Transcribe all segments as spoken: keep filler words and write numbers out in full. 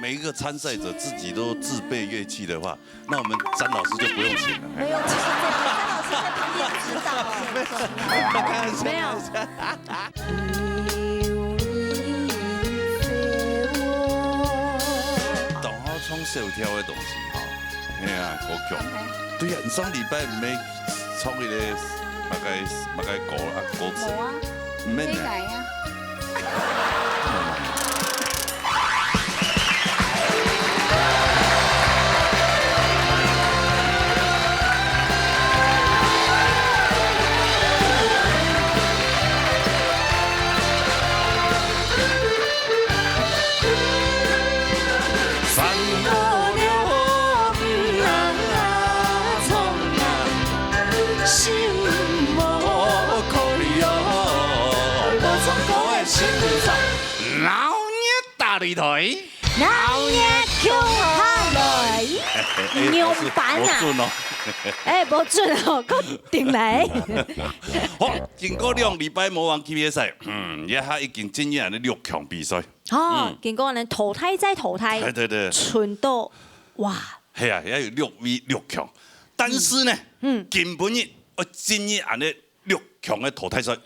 每一个参赛者自己都自备乐器的话，那我们詹老师就不用请了。没有，其实这个詹老师在旁边指导。没有，没有。同好唱小调的东西哈，哎呀，好强。对呀，你上礼拜没唱一个么个么个歌啊歌词？没啊。没改呀。老热打擂台，老热共下來。哎，哎，牛板啊！無準哦。哎，無準哦，確定來。好，經過兩禮拜無往K B S，嗯，這下已經進入六強比賽。哦，經過恁淘汰再淘汰，對對對。賰到，哇。係啊，也有六位六強。但是呢，嗯，今晡日愛進入恁呢六強个淘汰賽。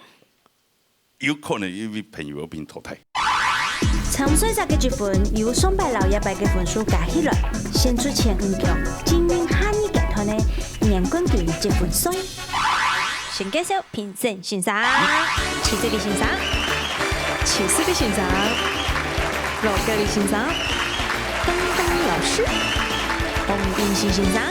有可能有位朋友會分淘汰。參賽者个積分由上擺摎這擺个分數加起來，選出前五強，進行下二階段个年冠軍積分賽。先介紹評審先生，徐志禮先生、徐世立先生、羅格里先生、當當老師、洪英熙先生，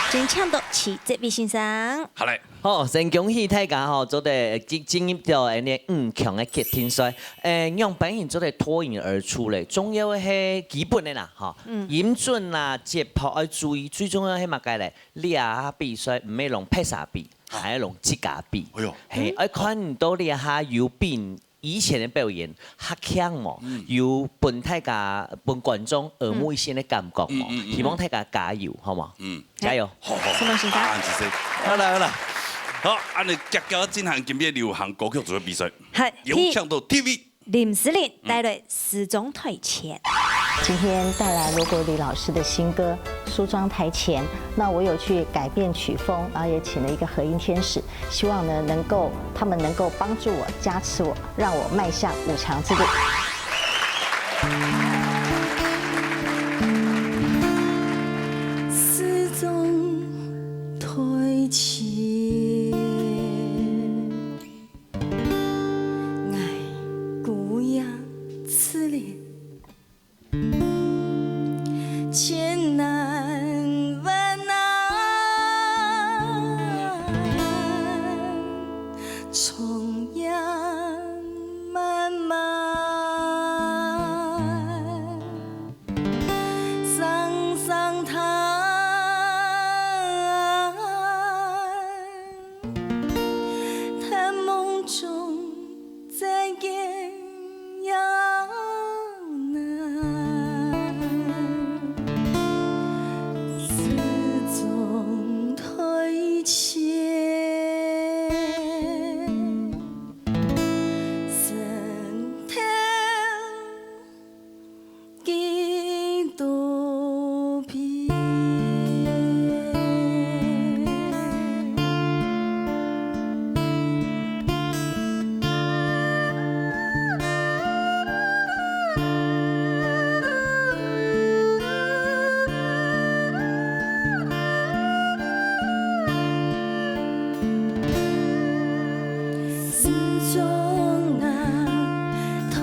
先請到徐志禮先生。好嘞。 好，先恭喜大家吼，做得進，進入到恁呢五強个決定賽。誒，仰般形做得脫穎而出咧？重要个係基本个啦，吼。嗯。音準啦、節拍愛注意，最重要係麼个咧？這下比賽毋係摎別儕比，還愛摎自家比。哎喲。嘿，嗯。愛看你到這下有比 以前个表演較強無？嗯。有分大家、分觀眾耳目一新个感覺無？嗯，嗯，嗯，嗯。希望大家加油，好無？嗯。加油！好，好，好。承蒙先生。啊，謝謝。好啦，好啦。好，恁呢遽遽進行今晡日流行歌曲組个比賽。係，有請到T V。林思玲帶來《時鐘台前》。今天帶來羅國立老師的新歌《梳妝台前》，那我有去改變曲風，然後也請了一個和音天使， 希望呢，能夠，他們能夠幫助我、加持我，讓我邁向五強之路。梳妝台前，𠊎姑娘自憐。 千難萬難，重煙漫漫，聲聲嘆，嘆夢中 再見也難。梳妝台前，身頭 幾多遍。梳妝台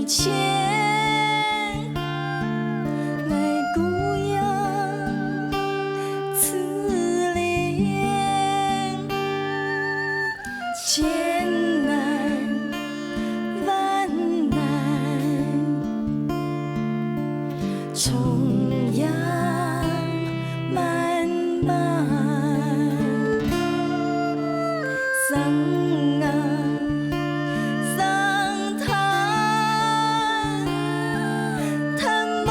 前，𠊎姑娘自憐，千難萬難， 重煙漫漫，聲啊聲嘆，嘆夢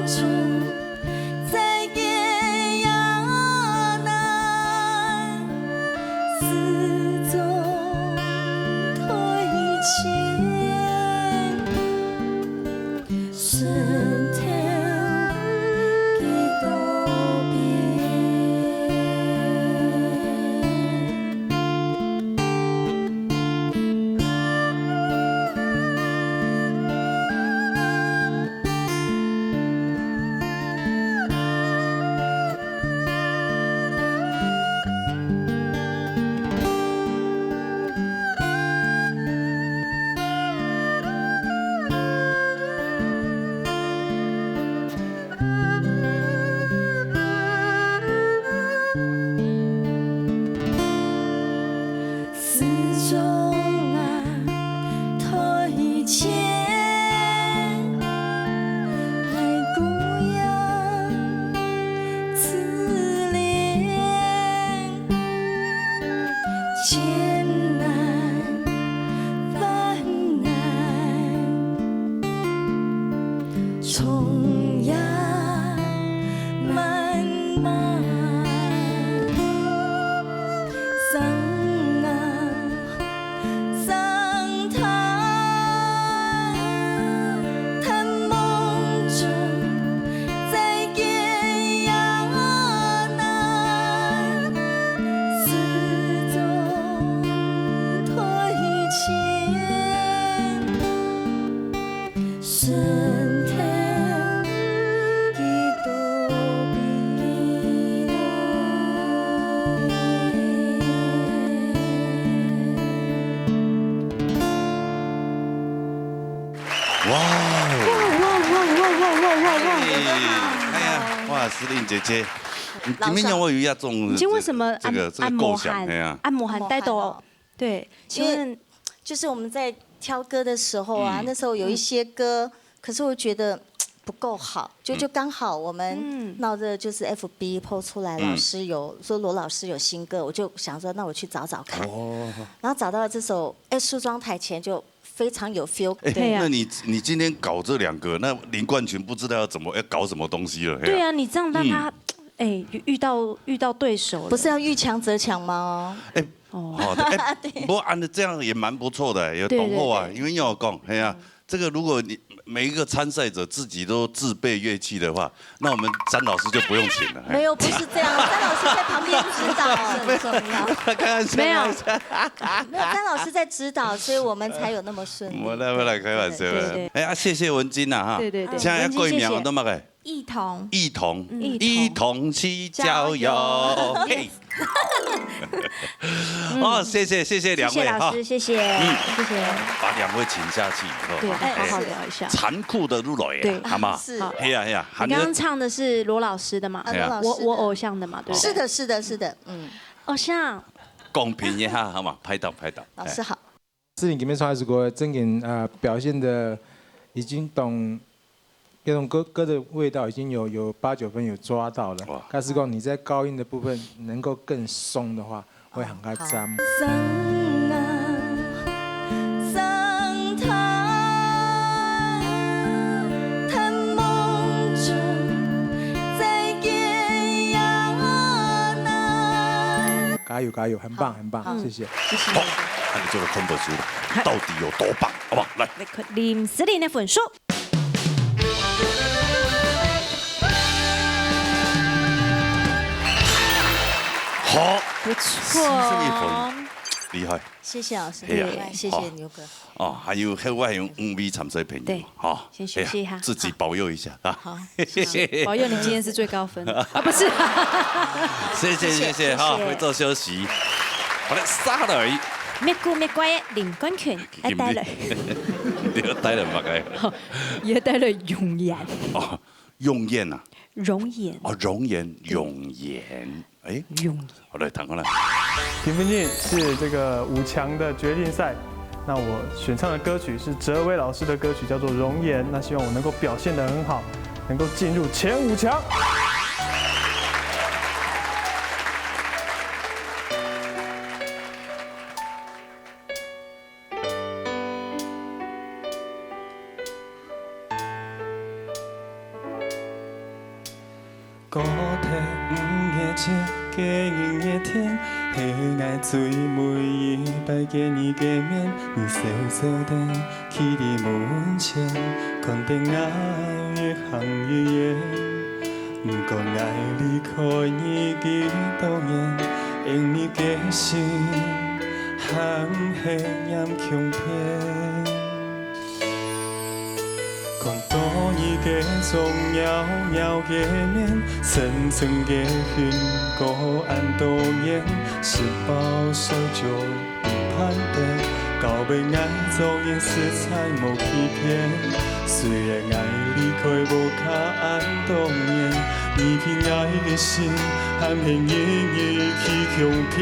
中再見也難。梳妝前，爱姑娘自怜，艰难万难，从呀漫漫，上啊 上台，谈梦中再见呀难，始终退前。 升天几多遍。哇哦！哇哇哇哇哇哇哇哇！哎呀，哇，诗琳姐姐，你今天让我有一种你今天为什么这个这个构想，哎呀，按摩汗带到，对，请问就是我们在挑歌的时候啊，那时候有一些歌，可是我觉得不够好，就就刚好我们闹热就是 F B po 出来，老师有说罗老师有新歌，我就想说那我去找找看，哦，然后找到这首，哎，梳妆台前就非常有 feel。哎，对呀那你你今天搞这两个，那林冠群不知道要怎么要搞什么东西了。嘿啊对啊，你这样让他哎遇遇到遇到对手了，不是要遇强则强吗？哎，哦，哎，不过按照这样也蛮不错的，有同伙啊，因为要讲，哎呀，这个如果你每一个参赛者自己都自备乐器的话，那我们詹老师就不用请了。嘿没有，不是这样，詹老师在旁边指导，很重要。开玩笑，没有开玩笑没有詹老师在指导，所以我们才有那么顺利。我来，我来开玩笑的。对对对哎呀，谢谢文金呐哈。对对对现在要改名文金谢谢都嘛个一同一同一同去郊游。嘿。哦，谢谢谢谢两位哈谢谢老师，，谢谢，嗯谢谢。把两位请下去以后对，哈，好好哎聊一下。残酷的路来，对好吗？是哎呀哎呀，你刚刚唱的是罗老师的嘛？啊，哎呀罗老师我我偶像的嘛，对不对？是的，是的，是的，嗯，偶像。公平一下好吗？拍档拍档，老师好。诗琳今晡日唱个歌，真正呃表现的已经懂，那种歌歌的味道已经有有八九分有抓到了哇。但是讲你在高音的部分能够更松的话，会很开心。上啊，上台，谈梦中再见呀难。加油加油，很棒很棒，谢谢。好，那你这个 combo 出来到底有多棒，好不好？来，来看林诗琳的分数，好，不七十一错分，厉害。谢谢老师，哎呀谢谢牛哥。哦，还有海外用五位参赛朋友对，哈，先休息一下哎呀自己保佑一下啊。好，保佑你今天是最高分啊，不是？谢谢谢谢哈，谢谢会做休息。好了，杀了而已。咩咕咩怪的林冠群，哎，带来，你要带了嘛该？也带了容颜，哦，容颜啊，容颜，哦，容颜，容颜，哎，容颜。好来，谈过来。评分是这个五强的决定赛。那我选唱的歌曲是哲维老师的歌曲，叫做《容颜》。那希望我能够表现得很好，能够进入前五强。 高铁五月七，假日热天，係𠊎最尾一擺見你个面。你笑笑地企在門前，看等𠊎越行越遠。毋過𠊎離開你幾多年，因你个心還係黏共片。 看到你个妝，妖妖个面，深深个恨過恁多年，食飽睡就毋盼得，到尾𠊎做人實在無欺騙。雖然𠊎離開屋下恁多年，你在𠊎个心，還係日日企共片。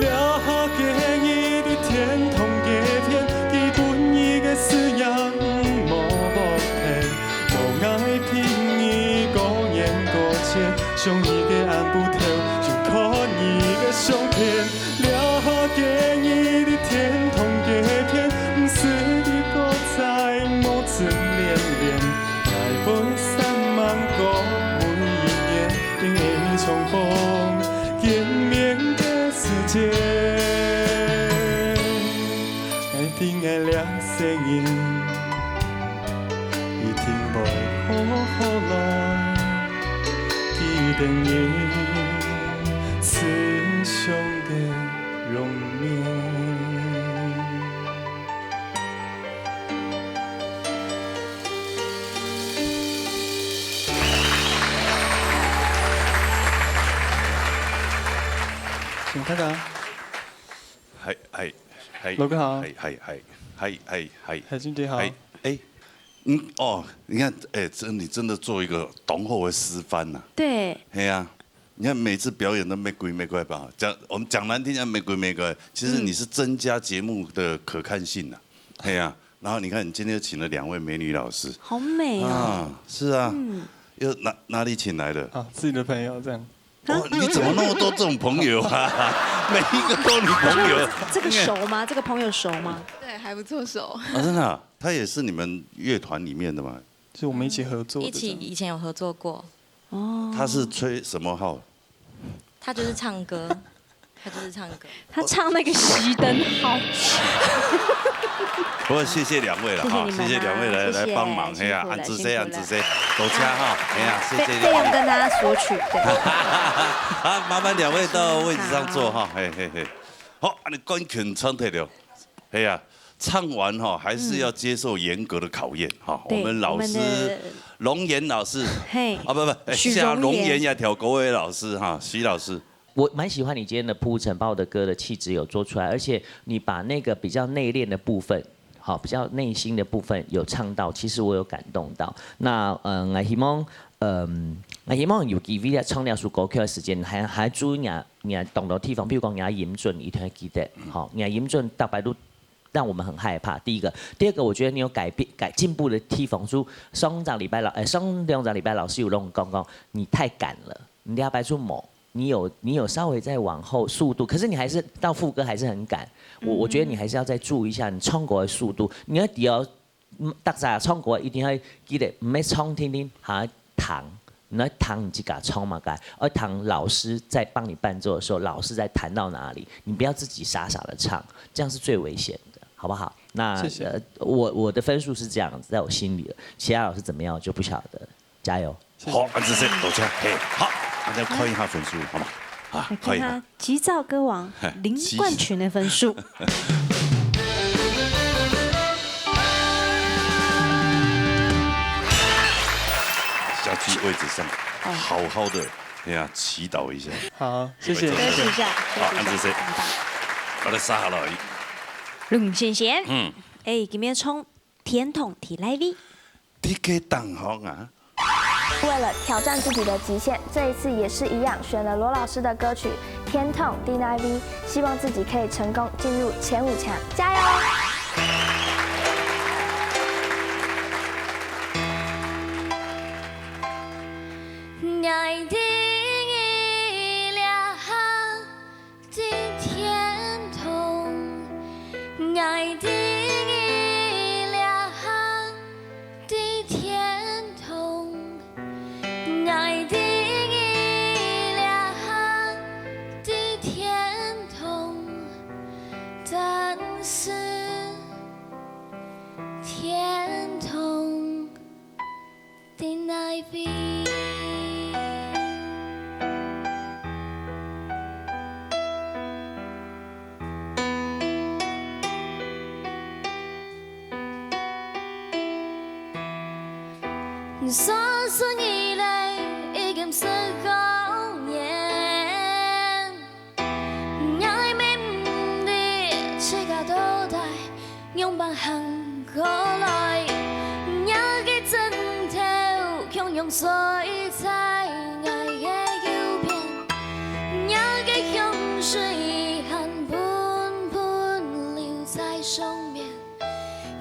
留下个你的天世界，愛聽𠊎這聲音，一定會好好來記得你慈祥的容顏。 請開始啊。嗨，嗨，嗨，老哥好。嗨，嗨，嗨，嗨，嗨，嗨。嗨，俊杰好。嗨，哎，嗯，哦，你看，哎，真，你真的做一個當好的示範呐。對。嘿啊，你看每次表演都玫瑰玫瑰吧，講，我們講難聽叫玫瑰玫瑰，其實你是增加節目的可看性呐。嗯。嘿啊，然後你看你今天又請了兩位美女老師。好美哦。啊，是啊，嗯。又哪，哪裡請來的？啊，自己的朋友這樣。 哦，你怎麼那麼多這種朋友啊？每一個都你朋友。這個熟嗎？這個朋友熟嗎？對，還不錯熟。啊，真的啊，他也是你們樂團裡面的嗎？是我們一起合作的這樣。一起以前有合作過。哦。他是吹什麼號？他就是唱歌，他就是唱歌。他唱那個熄燈號。不過謝謝兩位了哈，謝謝你們啊，謝謝兩位來，謝謝，來幫忙，嘿啊，辛苦了，恁仔細，辛苦了。恁仔細，多謝哈，嘿啊，謝謝兩位。費，費用跟大家索取，對。好，麻煩兩位到位置上坐哈，嘿，嘿，嘿。好，恁仔趕緊唱忒了，嘿啊，唱完哈，還是要接受嚴格的考驗哈。嗯。對，我們老師，我們的龍岩老師，嘿，啊，不，不，哎，許榮岩。像龍岩也跳過的老師哈，徐老師。 我蠻喜歡你今天的鋪陳，把我的歌的氣質有做出來，而且你把那個比較內斂的部分，好，比較內心的部分有唱到，其實我有感動到。那，呃，𠊎希望，嗯，𠊎希望有機會在唱這首歌曲的時間，還，還注意你，你當多地方，比如講你个音準，一定要記得，好，你个音準大概都讓我們很害怕。第一個，第二個，我覺得你有改變、改進步的地方，就上隻禮拜老，呃，上兩隻禮拜老師有摎𠊎講講，你太趕了。 你這擺就無，你有，你有稍微再往後速度，可是你還是到副歌還是很趕。我，我覺得你還是要再注意一下你唱歌的速度。你愛知哦，嗯，大家唱歌一定要記得，毋係唱聽聽，還要彈，你要彈你自家唱麼个，要彈老師在幫你伴奏的時候，老師在彈到哪裡，你不要自己傻傻的唱，這樣是最危險的，好不好？那，謝謝。呃，我，我的分數是這樣子，在我心裡了，其他老師怎麼樣我就不曉得。 加油。謝謝。好，恁仔細，多謝。嘿，好，大家看一下分數，好嗎？啊，來看一下。看一下吉兆歌王嘿，林冠群的分數。下去位置上，哦。好好地，哎呀，祈禱一下。好，謝謝。休息一下，好，恁仔細。很棒。好，來，沙好了。龍先生。嗯。哎，今日唱 天堂第哪位？在該當好啊。為了挑戰自己的極限，這一次也是一樣，選了羅老師的歌曲《天堂第哪位》，希望自己可以成功進入前五強，加油！在天堂，𠊎知你這下在天堂，𠊎知你這下在天堂，但是天堂 在哪位？三十年來，已經十九年。 𠊎乜毋知自家到底仰般行過來，若个枕頭共樣睡在𠊎个右片，若个香水還噴噴留在上面。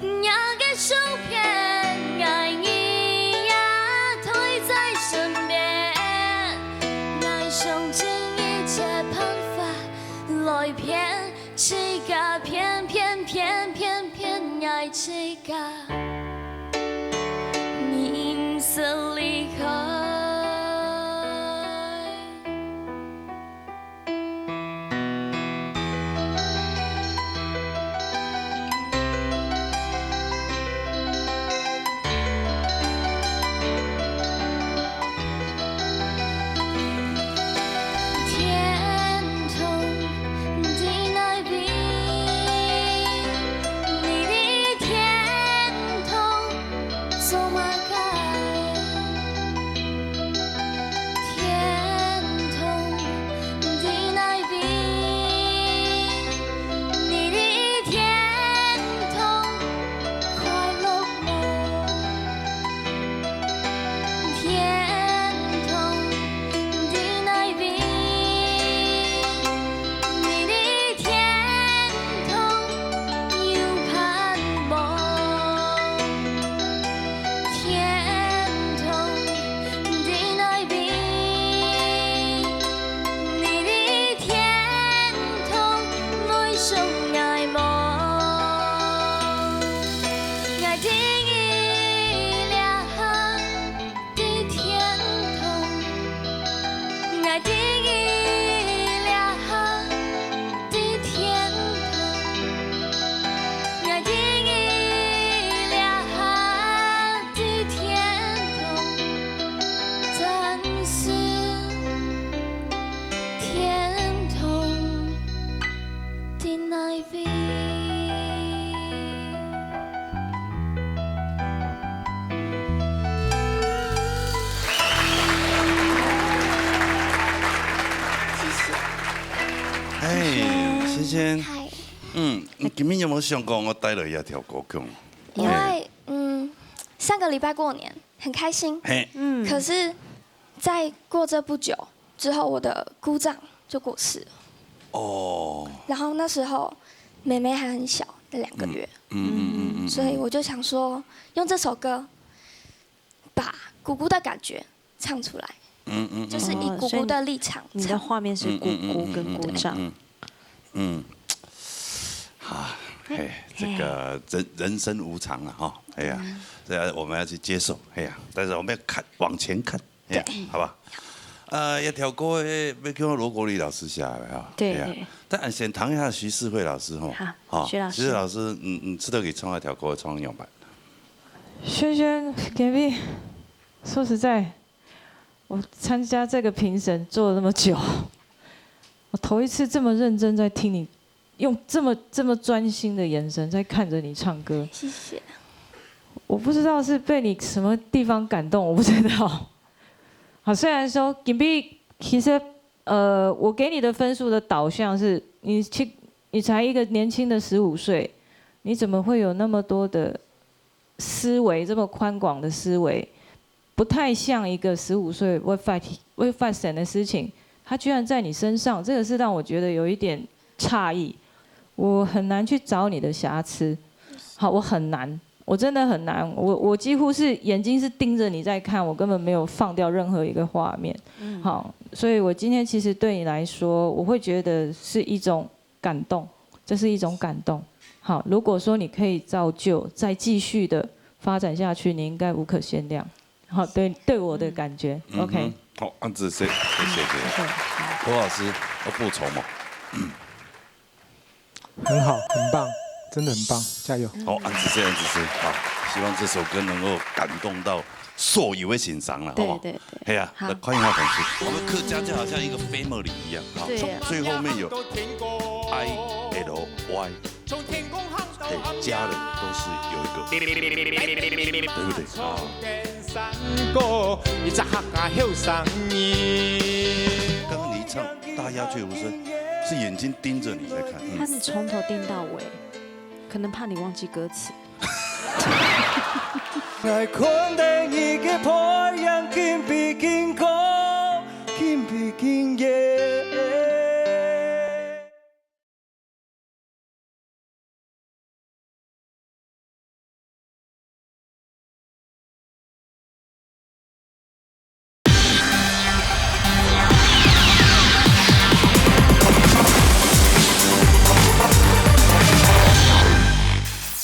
若个相片，𠊎你也帶在身邊。𠊎想盡一切辦法來騙自家，騙騙騙騙騙𠊎自家，你毋使離開。哎，仙仙，嗨。嗯，你今天有没有想过我带了一条歌曲？因为，嗯，上个礼拜过年很开心，嘿，嗯，可是在过这不久之后，我的姑丈就过世了。哦，然后那时候妹妹还很小，才两个月，嗯嗯嗯嗯，所以我就想说，用这首歌把姑姑的感觉唱出来，嗯嗯，就是以姑姑的立场唱。哦，所以你的画面是姑姑跟姑丈。嗯，啊，嘿，这个人人生无常了哈，哎呀，这我们要去接受，哎呀，但是我们要看往前看，哎呀，对，好吧？呃，一条歌，哎，要叫罗国立老师写的哈，对，哎呀，对，但先谈一下徐世慧老师哈，好，好，徐老师，徐老师，嗯嗯，知道给唱那条歌唱样板。萱萱，给力！说实在，我参加这个评审做了那么久，我头一次这么认真在听你，用这么这么专心的眼神在看着你唱歌。谢谢。我不知道是被你什么地方感动，我不知道。好，虽然说 Gimbi 其实呃，我给你的分数的导向是你去，你才一个年轻的十五岁，你怎么会有那么多的思维，这么宽广的思维？不太像一个十五岁会发会发生的事情，它居然在你身上，这个是让我觉得有一点诧异。我很难去找你的瑕疵，好，我很难，我真的很难，我我几乎是眼睛是盯着你在看，我根本没有放掉任何一个画面。好，所以我今天其实对你来说，我会觉得是一种感动，这是一种感动。好，如果说你可以照旧再继续的发展下去，你应该无可限量。好，对对我的感觉，OK。好，恁仔細，谢谢谢谢。罗老师要补充吗？很好，很棒，真的很棒，加油！好，恁仔細恁仔細，好，希望这首歌能够感动到所有的欣赏了，好不好？对对对，哎呀，好来看一下粉丝，我们客家就好像一个 family 一样啊，对啊最后面有 I L Y，对，家人都是有一个，对不对啊？刚刚你一唱大鸦雀无声，是眼睛盯着你在看，嗯他是从头听到尾，可能怕你忘记歌词。 爱困在你的太阳，金比金光，金比金夜。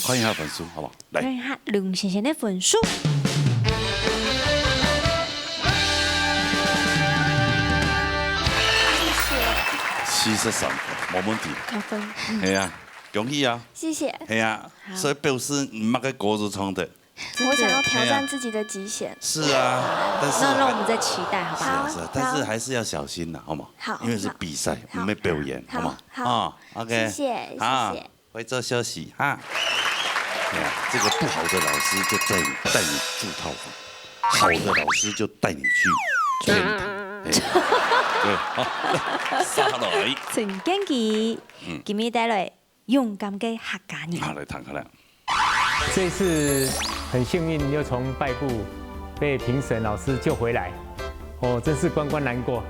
看一下分数，好不好？来，看一下龙先生的分数。七十三分，没问题。高分。哎呀，恭喜啊！谢谢。哎呀，所以表示你那个歌是唱的。我想要挑战自己的极限。是啊，但是那让我们再期待，好不好？是啊是啊，但是还是要小心啦，好吗？好因为是比赛，我们没表演，好吗？好啊，OK，谢谢谢谢啊，会做休息哈。哎呀，这个不好的老师就带你带你住套房，好的老师就带你去天堂。哎对，好，来，沙落来，陈建奇，今日带来勇敢的客家人。好来谈看啦。这次很幸运又从败部被评审老师救回来，哦，真是关关难过。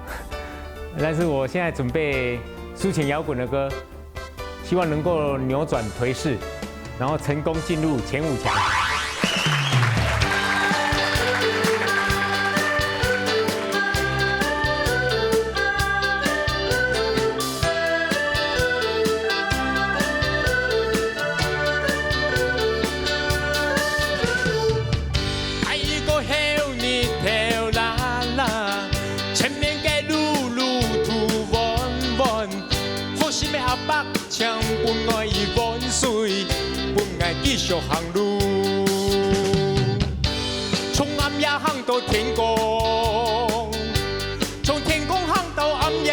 但是我现在准备抒情摇滚的歌，希望能够扭转颓势，然后成功进入前五强。 哎，个后日头啦啦，前面个路路途弯弯，好心个阿伯，请分我一碗水，分我继续行路。从暗夜行到天光，从天光行到暗夜，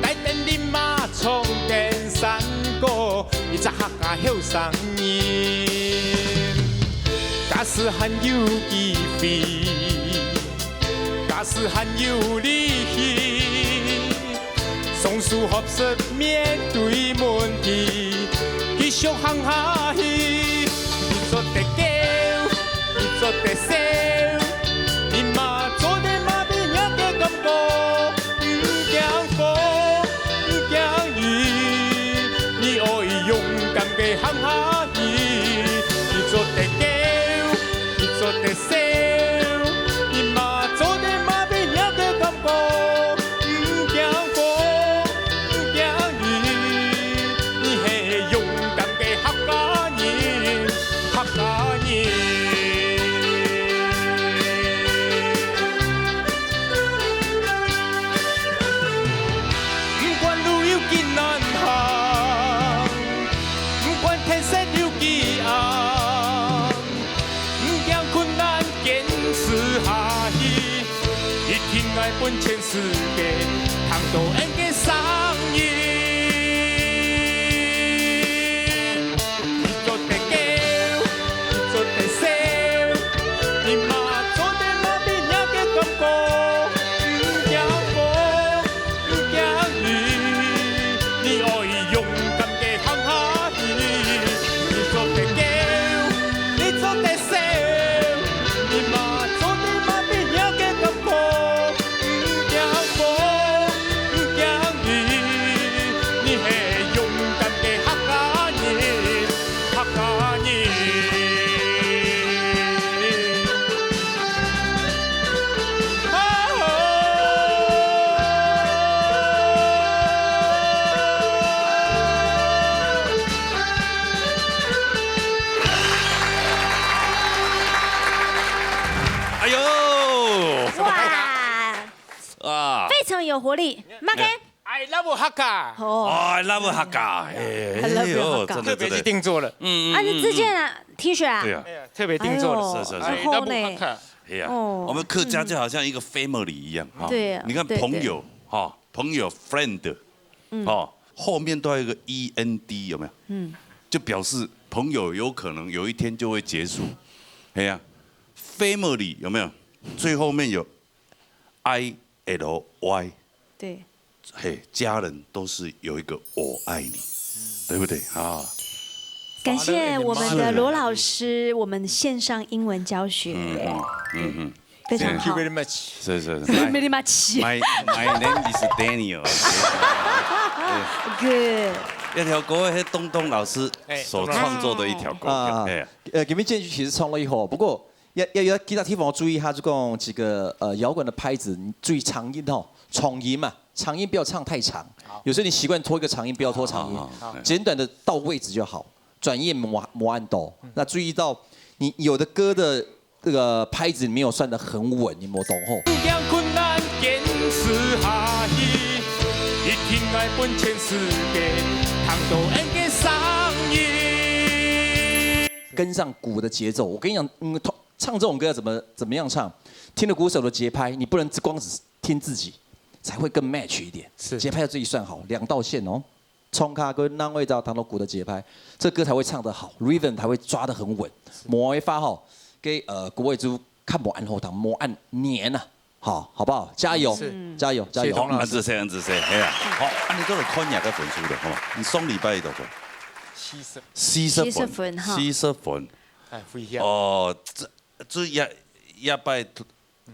带等你马冲登山歌，一只客家后生人。 假使还有机会，假使还有力气，雙手合十面對問題，繼續行下去。你做得噭，你做得笑，你嘛做得麻痺若个感覺。毋驚風，毋驚雨，你愛勇敢个行下去。你做得噭，你做得笑，你嘛做得麻痺若个感覺。 毋驚風，毋驚雨，你係勇敢个客家人，客家人。毋管路有幾難行，毋管天色有幾暗， 毋驚困難，堅持下去，一定愛分全世界聽到恩个聲音。你做得噭，你做得笑，你嘛做得麻痺若个感覺。毋驚風， 毋驚雨，你愛勇敢个行下去。你做得噭，你做得笑，你嘛做得麻痺若个感覺。毋驚風，毋驚雨，你係勇敢个客家人。 客家人。哎喲，哇，啊，非常有活力，馬哥。 I love Hakka。哦，I love Hakka，哎，I love Hakka。哎呦，真的，特别去定做了。真的。嗯，嗯，啊，你之前啊，嗯，嗯。T恤啊？对啊。哎呀，特别定做了。哎呦，是，是，是。然后呢？I love Hakka。哎呀，哦。我们客家就好像一个family一样，哈。对啊，你看朋友，对，对。哈，朋友，friend，嗯。哈，后面都要一个E N D，有没有？嗯。就表示朋友有可能有一天就会结束。哎呀，family，有没有？最后面有 I L Y。对。嘿，家人都是有一个"我爱你"，对不对？啊。感谢我们的罗老师，我们线上英文教学。嗯，嗯，嗯，嗯。非常好。Thank you very much。是，是，是。Very much。My, my name is Daniel。Good。这条歌是东东老师所创作的一条歌。哎。啊，哎。呃，今日建曲其实唱了以后，不过 要，要，要其他地方注意一下，就讲这个，呃，摇滚的拍子，你注意长音吼，长音嘛，长音不要唱太长。好。有时候你习惯拖一个长音，不要拖长音，好，好，好。简短的到位置就好，转音没，没按到。嗯。那注意到你有的歌的这个拍子没有算得很稳，你没懂吼？毋驚困難，堅持下去，一定愛分全世界聽到恩个聲音。跟上鼓的节奏，我跟你讲，嗯，通 唱这种歌要怎么，怎么样唱？听了鼓手的节拍，你不能只光只听自己，才会更 match 一点。是。节拍要自己算好，两道线哦。唱歌个人会找弹到鼓的节拍，这歌才会唱得好，rhythm 才会抓得很稳。是。莫会发吼，给，呃，鼓位就看莫按好糖，莫按黏啊，好，好不好？加油，是。加油，加油。谢谢童老师。好，恁仔細，恁仔細，系啊。好，恁你都有看人家个分数的，好吗？你上礼拜几多分？四十。四十分。四十分哈。四十分。哎，危险。哦，这 就一，一擺淘，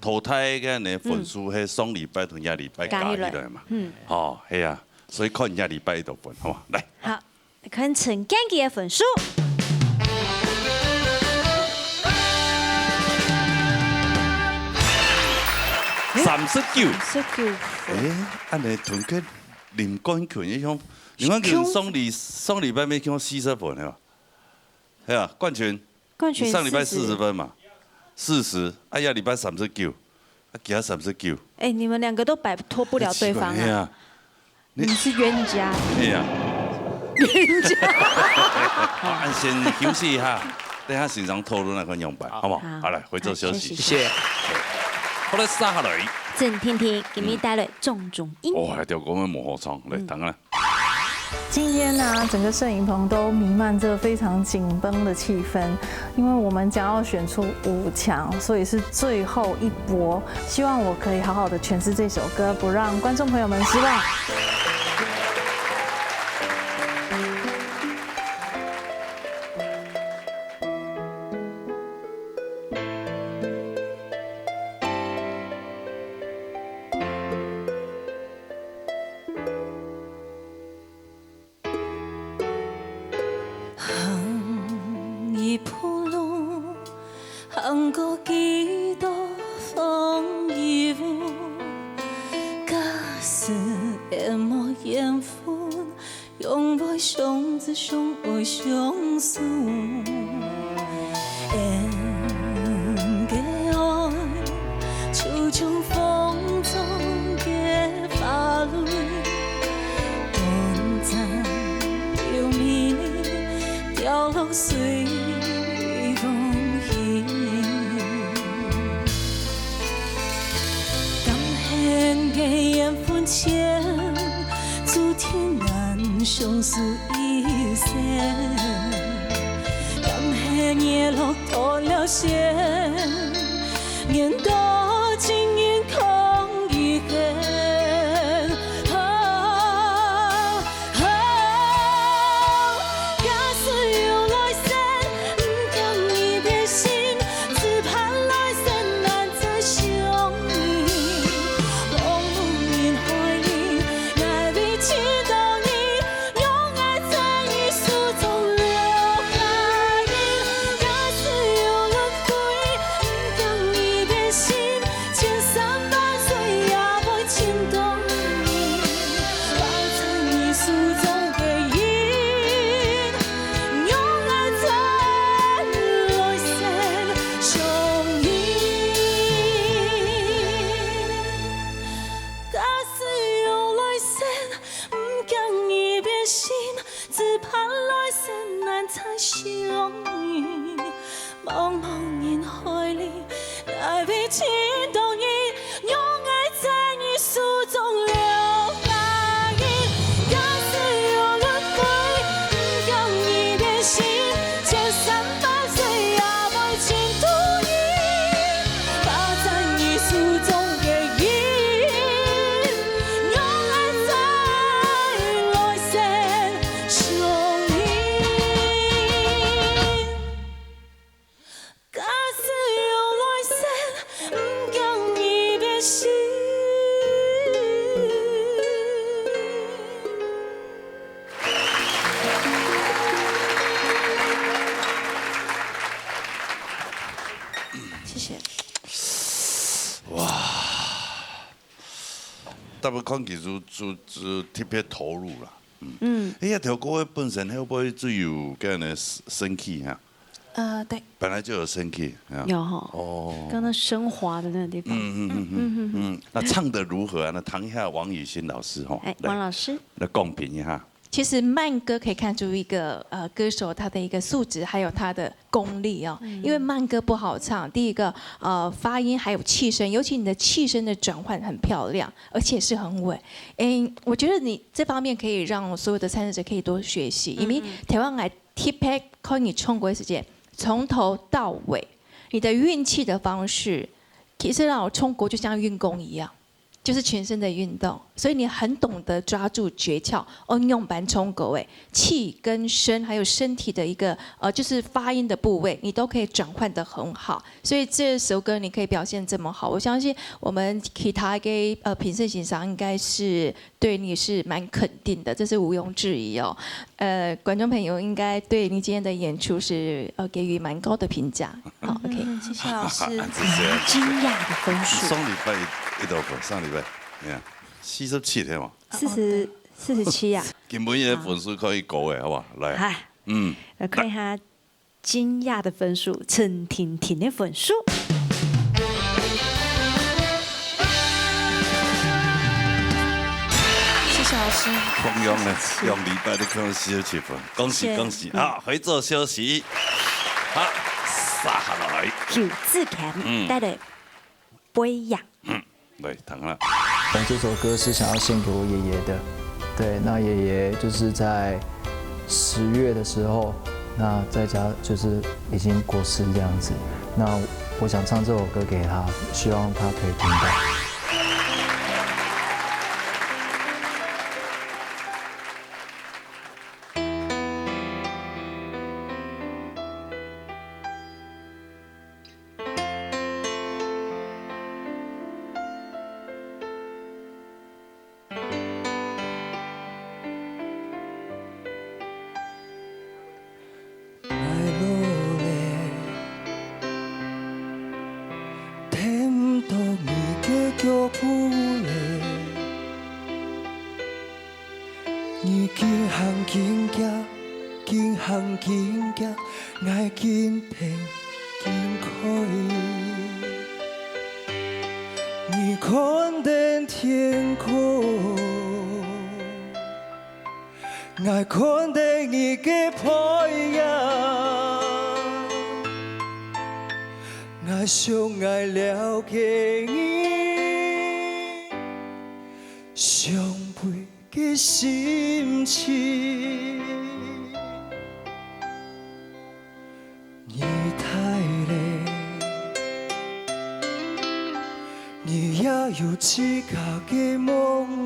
淘汰个呢，分數係上禮拜同這禮拜加起來嘛。加起來。嗯。哦，係啊，所以看這禮拜个分，好嘛？來。好，看陳建奇个分數。三十九。三十九分。誒，恁呢同个林冠群一樣，林冠群上禮，上禮拜乜叫四十分个嘛？係啊，冠群。 冠群你上禮拜四十分嘛，四十，哎呀，禮拜三十九，啊，其他三十九。哎，你們兩個都擺脫不了對方啊。哎，奇怪，哎呀，你，你是冤家。哎呀。冤家。好，恁先休息一下，等下先生討論那款樣板，好不好？好。好，來，回座休息。好，休息。謝謝。好，來，接下來。鄭婷婷給你帶來重重音。哦，還有我們無好唱，來，嗯。等啊。 今天呢，整個攝影棚都瀰漫著非常緊繃的氣氛，因為我們將要選出五強，所以是最後一搏。希望我可以好好地詮釋這首歌，不讓觀眾朋友們失望。過幾多風雨，假使愛無緣分，仰會想只想愛相思？恩个愛，就像風中个花蕊，短暫又美麗，掉落水。 風雨。甘願个緣分牽，注定難相守一生。甘願日落斷了線，願多情人空餘恨。 假使有來生，毋驚你變心，只盼來生難再相遇。茫茫人海裡，𠊎會尋到你，讓愛在你手中留下印。假使有輪迴，毋驚你變心， 千山萬水也會尋到你，包在你手中个印，讓愛在來生相遇。假使有來生，毋驚你變心，只盼來生難再相遇。 茫茫人海裡，𠊎會尋到你，讓愛在你手中留下印。假使有輪迴，毋驚你變心，千山萬水也會尋到你，包在你手中个印，讓愛在來生相遇。 假使有來生，毋驚你變心。謝謝。哇，大部分看佢就，就，就特別投入啦。嗯。嗯。哎呀，條歌本身會不會就有个人生氣哈？ 呃，對。本來就有生氣，啊。有吼。哦。剛剛升華的那個地方。嗯，嗯，嗯，嗯，嗯，嗯。那唱得如何啊？那談一下王雨欣老師吼。哎，來，王老師。來公平一下。其實慢歌可以看出一個，呃，歌手他的一個素質，還有他的功力哦。嗯。因為慢歌不好唱，第一個，呃，發音還有氣聲，尤其你的氣聲的轉換很漂亮，而且是很穩。誒，我覺得你這方面可以讓所有的參賽者可以多學習，因為嗯，嗯。台灣來 特別看你唱歌个時間，從頭到尾，你的運氣的方式，其實啊，唱歌就像運功一樣，就是全身的運動，所以你很懂得抓住訣竅，哦，用板唱歌，誒，氣跟聲，還有身體的一個，呃，就是發音的部位，你都可以轉換得很好。所以這首歌你可以表現這麼好，我相信我們其他个，呃，評審先生應該是 對你是蠻肯定的，這是毋庸置疑哦。呃，觀眾朋友應該對你今天的演出是，呃，給予蠻高的評價。好，OK。嗯，謝謝老師。謝謝。驚訝的分數。上禮拜幾多分？上禮拜，你看，四十七對無？四十，四十七啊。今晡日个分數可以高个，好不好？來。嗨。嗯。來看一下 驚訝的分數，陳婷婷的分數。謝謝老師。同樣呢，四十七。兩禮拜都看到四十七分，恭喜，謝謝。恭喜啊！回座休息。好，接下來。邱志強，嗯。帶來 飛揚。嗯，來，聽啊。但這首歌是想要獻給我爺爺的。對，那爺爺就是在十月的時候，那在家就是已經過世這樣子。那我想唱這首歌給他，希望他可以聽到。你緊行緊遽，緊行緊遽，𠊎緊病緊開。你看等天空，𠊎看等你个背影。𠊎想𠊎了解你，想 背个心情。你大咧，你也有自家个夢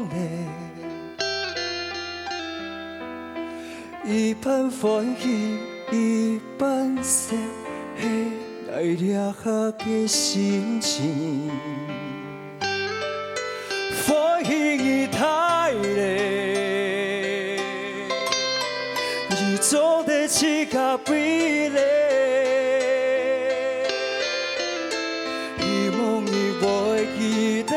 咧。一半歡喜，一半愁，係𠊎這下个心情。 歡喜你大咧，你做得自家飛咧，希望你會記得，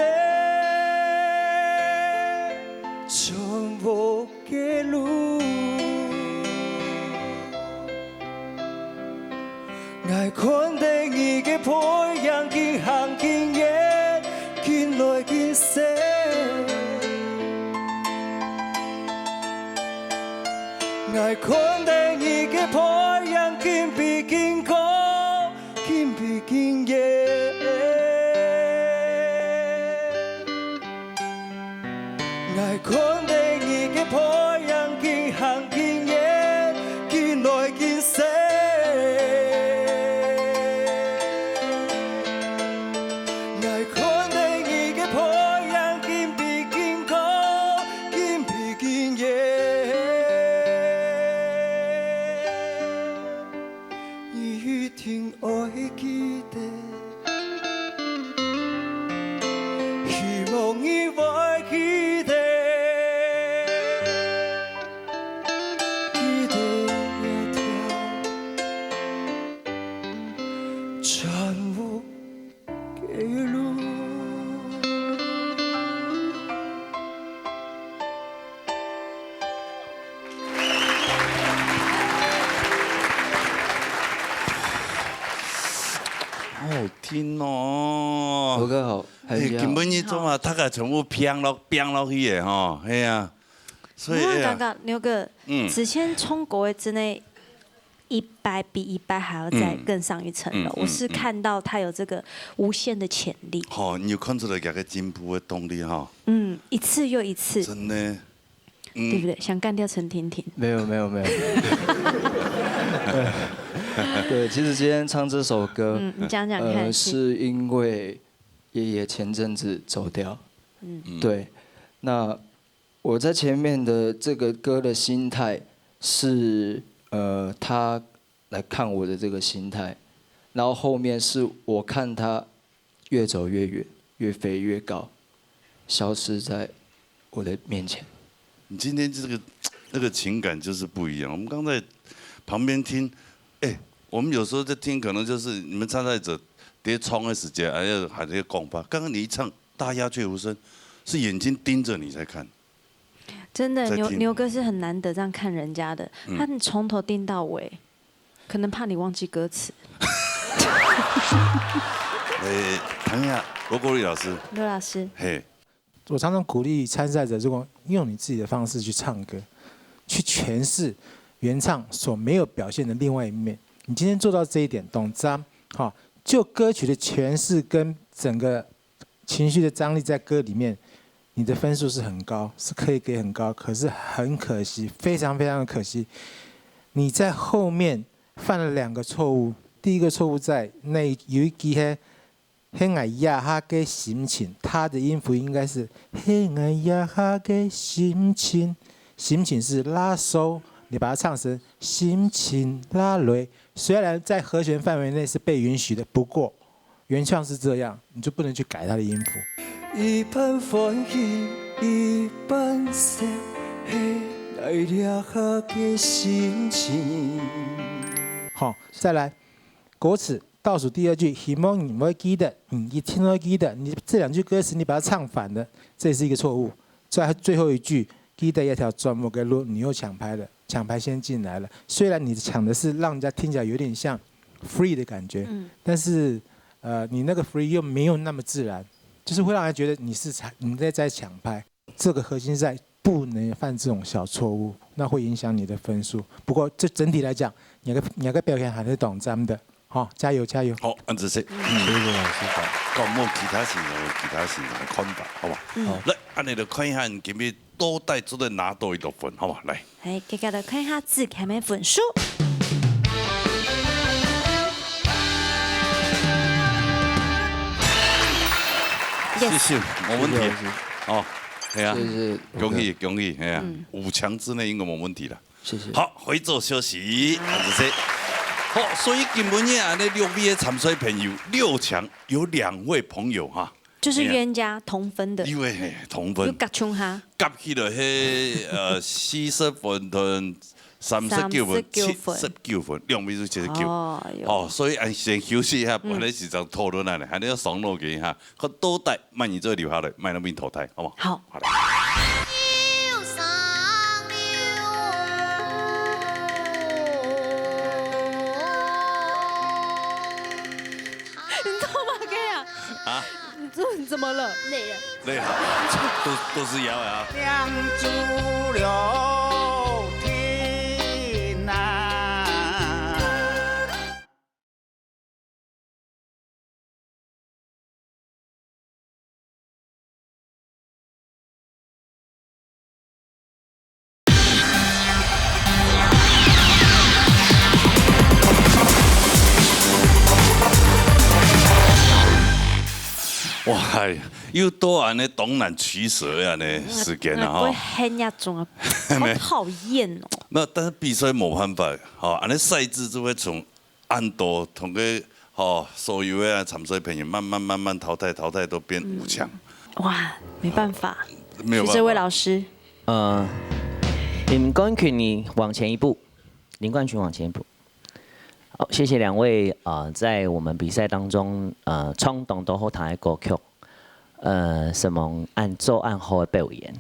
全部个路。 𠊎看等你个背影，緊行緊遠，緊來緊細。𠊎看等你个背影，緊飛緊高，緊飛緊遠。 𠊎看等你个背影，緊行緊遠，緊來緊細。𠊎看等你个背影，緊飛緊高，緊飛緊遠。 你一定會記得，希望你會記得，記得這條全部个路。 好聽哦。頭殼好，很欸，妙。今晡日做嘛，大家全部拼落，拼落去个吼，係啊。所以，我哎呀，感覺牛哥，嗯。子謙唱歌个真的一擺比一擺還要再更上一層樓。嗯，嗯，我是看到他有這個無限的潛力。嗯。吼，你有看出來佢个進步个動力吼？嗯，一次又一次。真的。 嗯。對不對？想幹掉陳婷婷。沒有，沒有，沒有。對，其實今天唱這首歌，嗯，你講講看，呃，是。是因為爺爺前陣子走掉。嗯。嗯。對，那我在前面的這個歌的心態是，呃，他來看我的這個心態，然後後面是我看他越走越遠，越飛越高，消失在我的面前。你今天這個，那個情感就是不一樣。我們剛在旁邊聽，哎，我們有時候在聽，可能就是你們參賽者在唱的時間，哎呀，還在講話。剛剛你一唱，大家鴉雀無聲，是眼睛盯著你在看。真的，牛，在聽。牛哥是很難得這樣看人家的，嗯。他從頭盯到尾。 可能怕你忘記歌詞。欸，唐雅，羅國立老師。羅老師。嘿。我常常鼓勵參賽者，如果用你自己的方式去唱歌，去詮釋原唱所沒有表現的另外一面，你今天做到這一點，當讚，哈，就歌曲的詮釋跟整個 情緒的張力在歌裡面，你的分數是很高，是可以給很高，可是很可惜，非常非常的可惜，你在後面犯了兩個錯誤。第一個錯誤在那一，有一句係，係𠊎這下个心情，他的音符應該是，係𠊎這下个心情，心情是拉收，你把它唱成心情拉雷，雖然在和弦範圍內是被允許的，不過 原唱是這樣，你就不能去改它的音符。一半歡喜，一半愁，係𠊎這下个心情。好，再來，歌詞倒數第二句，希望你會記得，你一定會記得，你這兩句歌詞你把它唱反了，這是一個錯誤。再最後一句，記得一條專門个路，你又搶拍了，搶拍先進來了。雖然你搶的是讓人家聽起來有點像 free 的感覺，但是呃，你那個 free 又没有那麼自然，就是會讓人覺得你是搶，你在在搶拍。这个核心是在不能犯这种小错误，那会影响你的分数。不过这整体来讲，你个你个表现还是当赞的，好，加油加油！好，恁仔細。謝謝老師。好，咁無其他先生有其他先生个看法，好無？好。來，恁樣就看一下今日到底做得拿到幾多分，好無？來。 哎，大家來看一下子謙个分數。謝謝，無問題。哦，係啊，謝謝恭喜恭喜，係啊，五強之內應該無問題了。謝謝。好，回座休息，啊，這些。好，所以今晡日恁樣六位个參賽朋友，六強有兩位朋友哈，就是冤家同分的，因為嘿同分，就甲chung哈，夾起來係呃四十分同三十九分，七三十九分十九分，兩位是七十九。哦，有哦，所以恁先休息一下，本來是想討論啊，還要傷腦筋哈，看到底麼人做留下來，麼人被淘汰，好無？好。好嘞。你做麼个啊？啊，你做你怎麼了？累了。累了，都都是腰啊。兩足六天啊。哇，哎，又到恁樣當難取捨恁樣時間了哈。會很那種啊，好討厭哦。那但是比賽沒辦法，哈，恁樣賽制就會從恁多同个哈所有个參賽朋友慢慢慢慢淘汰淘汰，都變五強，哇，沒辦法，沒有辦法。徐哲偉老師，呃，林冠群，你往前一步，林冠群往前一步。好，謝謝兩位啊、呃在我們比賽當中呃唱當多好聽的歌曲，呃，承蒙恁做恁好的表演。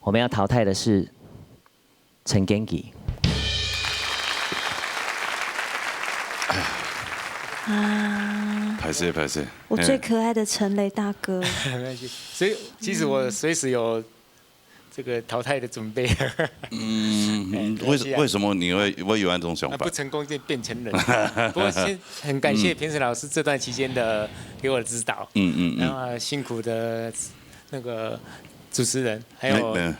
我們要淘汰的是陳建騏。啊，歹勢歹勢，我最可愛的陳雷大哥，没关系。所以其实我随时有这个淘汰的准备。嗯，哎為了解為什麼你會會有那種想法那不？成功就變成人。不过先很感谢评审老师这段期间的给我的指导，嗯嗯嗯，然后辛苦的那个主持人，还有那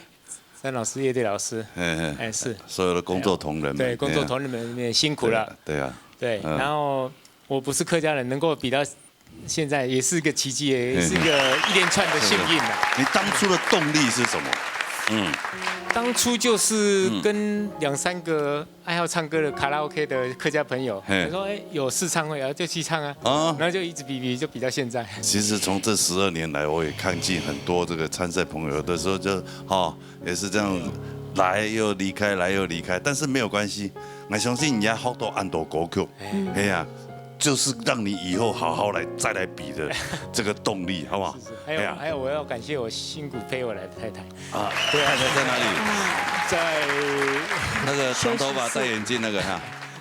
詹老师、叶队老师，嘿嘿，哎是，所有的工作同仁们，对工作同仁们也辛苦了。对啊，对，嗯然后我不是客家人，能够比到现在也是一个奇迹，也是一个一连串的幸运啊。你当初的动力是什么？嗯，当初就是跟两三个爱好唱歌的卡拉OK的客家朋友，嘿他说哎有试唱会啊，就去唱啊，啊然后就一直比比就比到现在。其实从这十二年来，我也看见很多这个参赛朋友，有的时候就哈、也是这样来又离开，来又离开，但是没有关系，我相信你也好多很多歌曲，哎呀，就是让你以后好好来再来比的这个动力，好不好？还有、哎呀还有，我要感谢我辛苦陪我来的太太，啊，对啊太太在哪里？在那个长头发戴眼镜那个哈，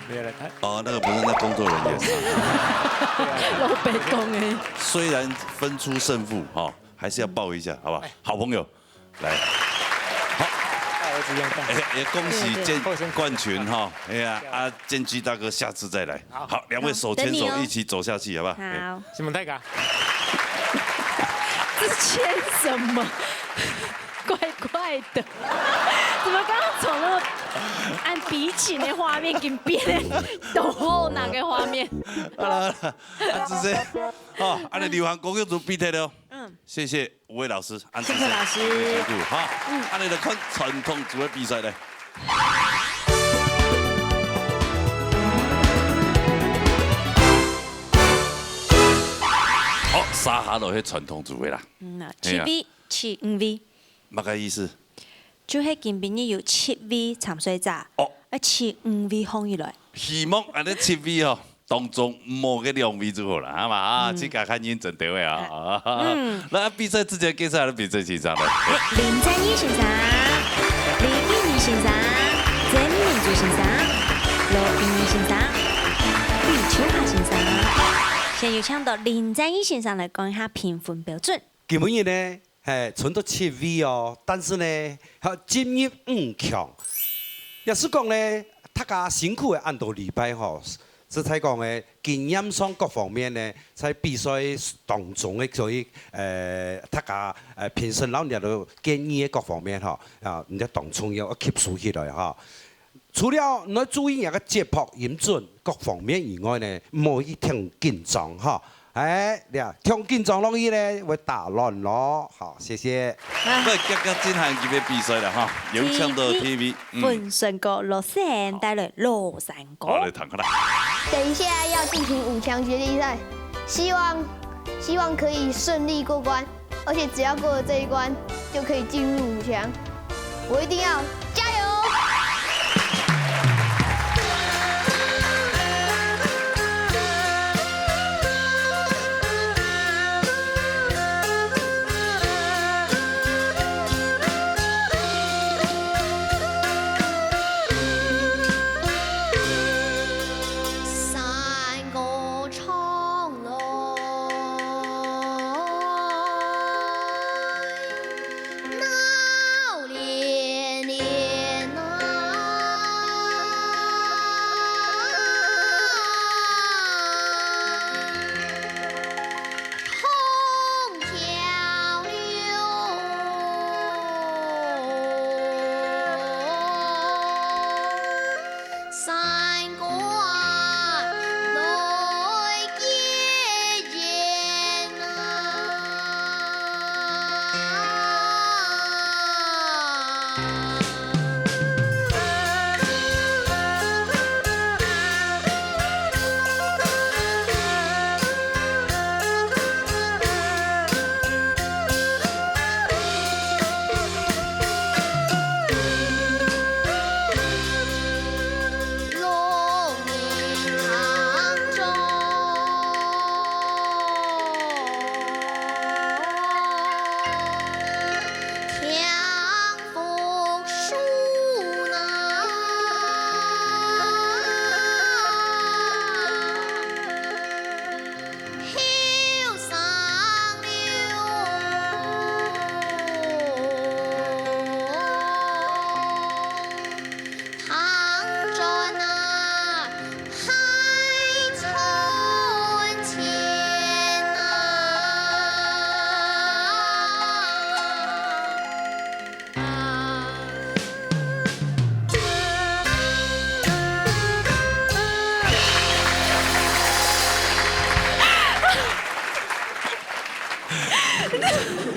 没有了，她哦，那个不是，那工作人员。老北公哎，虽然分出胜负哈、还是要抱一下，好不好？好朋友，来，大儿子一样大。哎，也恭喜建对对冠群哈，哎呀啊，建騏大哥下次再来，好好，两位手牵等你哦手一起走下去，好不好？哎好，什么太嘎？这牵什么？怪怪的，怎么刚刚从那个按比琴的画面给变成抖后那个画面？好了好了，啊，这些哦，啊，你流行歌曲组比赛了，嗯，谢谢五位老师，啊，谢谢老师辛苦哈，啊，你来看传统组的比赛嘞。好，沙哈罗是传统组的啦，嗯，那哎呀七位、七五位，么个意思？就係今晡日有七位參赛者，哦啊，七五位放入來。希望恁呢七位哦，当中無个两位就好了，好嘛？啊，自家看認真定位啊。那比赛之前介绍的比赛先生呢？林正義先生。先有請到林占義先生來講一下評分標準。今晡日呢，係，賰到七位哦，但是呢，係進入五強。也係講呢，大家辛苦个恁多禮拜吼，實在講呢，經驗上各方面呢，在比賽當中个，所以，呃，大家，呃，評審摎你个建議个各方面吼，啊，你个當重要，要吸收起來吼。 除了你愛注意你个節拍、音準各方面以外呢，毋好去忒緊張哈。哎，呀，忒緊張落去呢，會打亂咯。好，謝謝。啊。來，遽遽進行今晡日比賽了哈，有請到第一位，嗯。分選過羅思涵帶來《老山歌》。好，來聽看啦。等一下要進行五強決定賽，希望，希望可以順利過關。 而且只要過了這一關，就可以進入五強。我一定要加油！山歌唱 来，闹连连啊，唱跳了。 山歌啊，来结缘啊。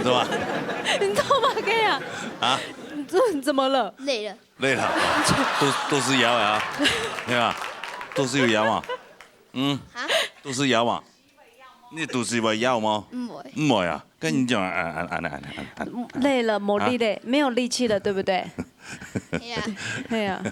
怎么？你做么个呀？啊？你做，你怎么了？累了。累了，都，都是腰啊，对吧？都是有腰嘛。嗯，啊？都是腰嘛。你都是会腰吗？毋会。毋会啊，跟你讲，啊，啊，啊，啊，啊，啊。累了，没力了，没有力气了，对不对？对啊。对啊。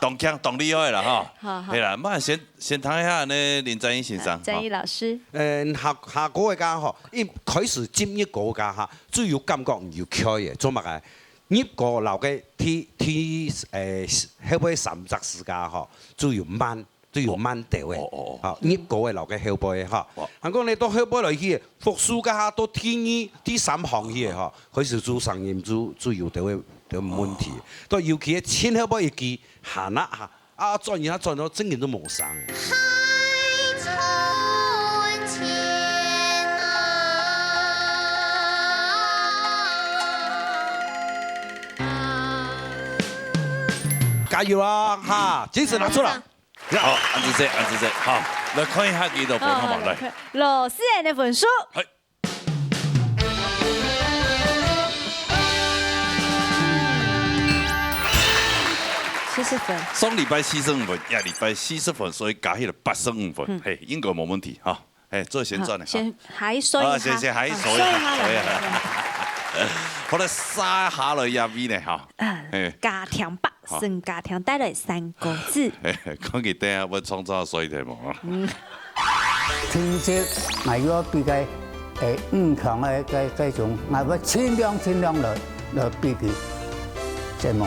当强，当厉害了哈。好，好。对啦，那先，先谈一下呢，林占义先生。占义老师。哈。嗯，下，下个个吼，一开始进入个个哈，最有感觉有趣个，做么个？入个老个第，第，诶，后尾三只时间吼，最有慢。 都有慢调个，哦，哦，哦。吼，入个个老个后背个吼。哇。还讲呢，到后背来去，复苏个哈，到第二、第三行去个吼，开始做声音就，就有点个，点问题。哦。到尤其个前后背一句，哈那哈，啊，转一下转到正经都无声个。加油啊，哈，精神拿出来。 好，恁仔細，恁仔細，好，来看一下佢个分，好嘛，好，来。来看老师个分数。嗨。七十分。上礼拜四十五分，下礼拜四十分，所以加起来八十五分，嗯。嘿，应该无问题哈。 嘿，做旋转个，好，先哈。还说一下。啊，先，先哈，啊，说一下，说一下啦。说一下。好了，接下来这位呢，哈。啊，嘿。家庭吧，好。沈家庭带来三个字。嘿，看佢等下要创造啥题目啊。嗯。成绩，我要比个，诶，五强个，个，个种，我要尽量，尽量来，来比佢。 节目。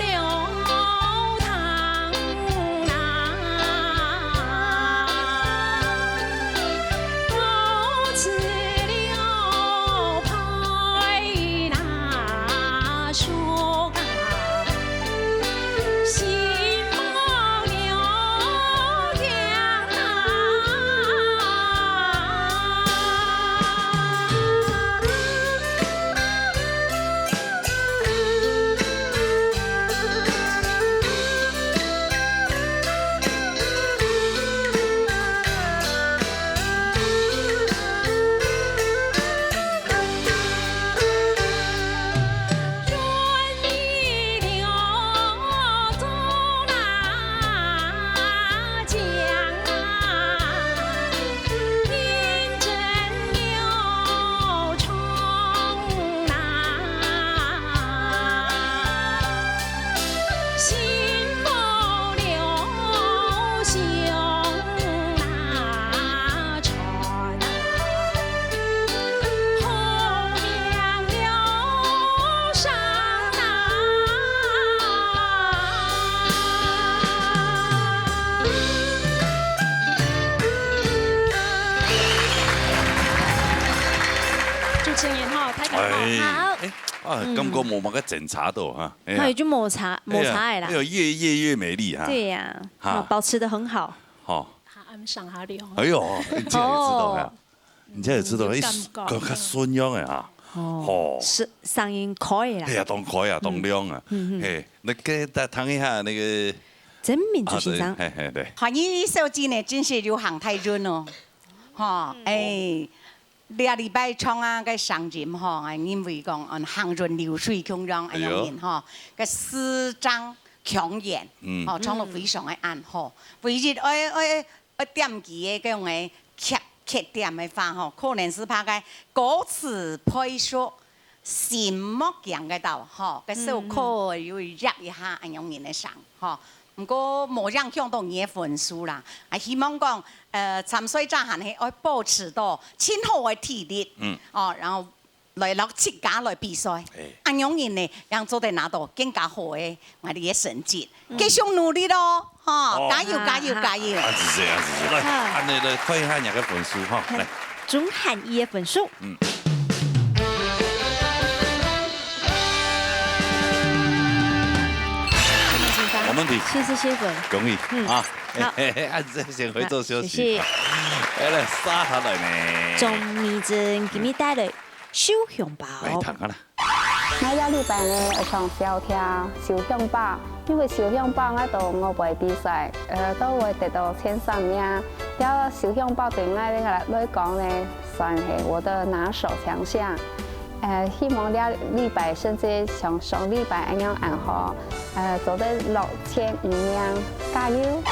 哎，好。哎，啊，嗯。感覺無麼个爭差到哈。哎呀。它有就摩擦，摩擦的啦。哎呀，哎呦，越夜越美麗哈。對呀，哈。哦，保持得很好。好。下暗上下涼。哎呦，你這也知道呀。哦。你這也知道，嗯，有感覺。哎，較，較順暢的哈。哦。吼。是，聲音可以啦。哎呀，當可以啊，當亮啊。嗯，嗯，嗯。嘿，那個，再聽一下那個，曾敏竹先生。啊，對，嘿，嘿，對。華語小姐呢，真係有行大運哦。吼，嗯。哎， 這禮拜唱啊，个聲音吼，啊，因為講，嗯，行雲流水共樣，哎喲。恁樣人吼，个字正腔圓，嗯。吼，唱到非常个恁好。唯一愛，愛，愛點佢个，个用个缺，缺點个話吼，可能係怕个歌詞配熟，心莫驚个到，吼，个小可有入一下，嗯。恁樣人个聲，吼。 毋過無影響到你个分數啦。啊，希望講，呃，參賽者還係愛保持到盡好个體力，嗯。哦，然後來摎自家來比賽。哎。恁樣人呢，正做得拿到更加好个𠊎兜个成績。嗯。繼續努力咯，吼，哦。加油，加油，加油！啊，謝謝，啊，謝謝。來，好。恁樣來看一下你个分數哈，來。鍾涵予个分數。 嗯。沒問題。七十七分。恭喜，嗯，啊，好。嘿，嘿，嘿，恁樣先回做休息。好，謝謝。哎，來，接下來呢？鍾明真今日帶來小紅包。來，聽下啦。𠊎這禮拜呢，愛唱小調，小紅包，因為小紅包𠊎到外背比賽，呃，都會得到前三名。這小紅包對𠊎來講呢， 算係我个拿手強項。呃，希望這禮拜甚至像上禮拜恁樣恁好，呃，做得落前五名，加油！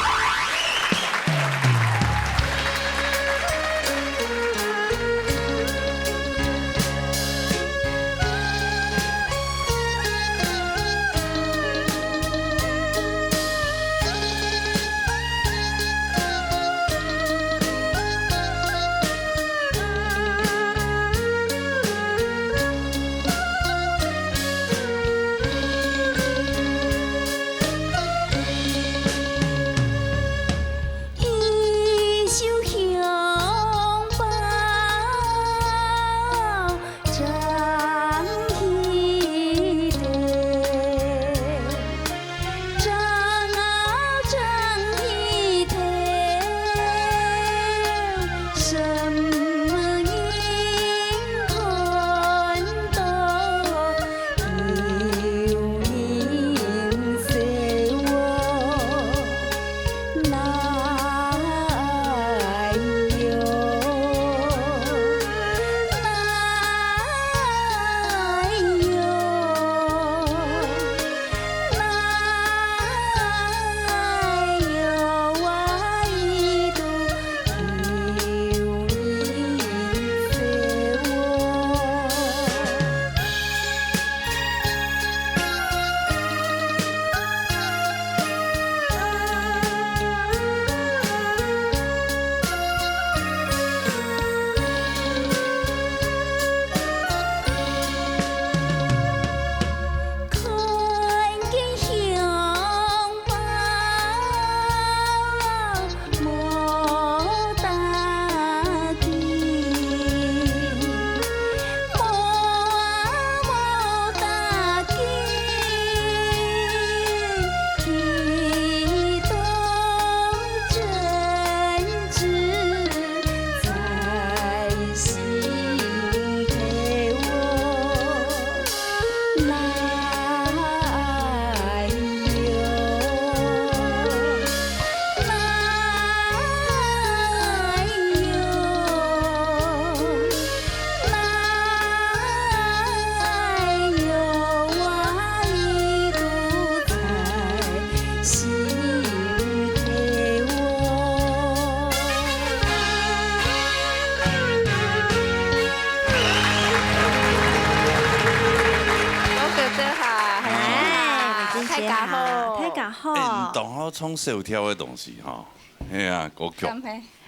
哎，大家好。大家好。哎，你當好唱小調个東西哈。係啊，歌曲。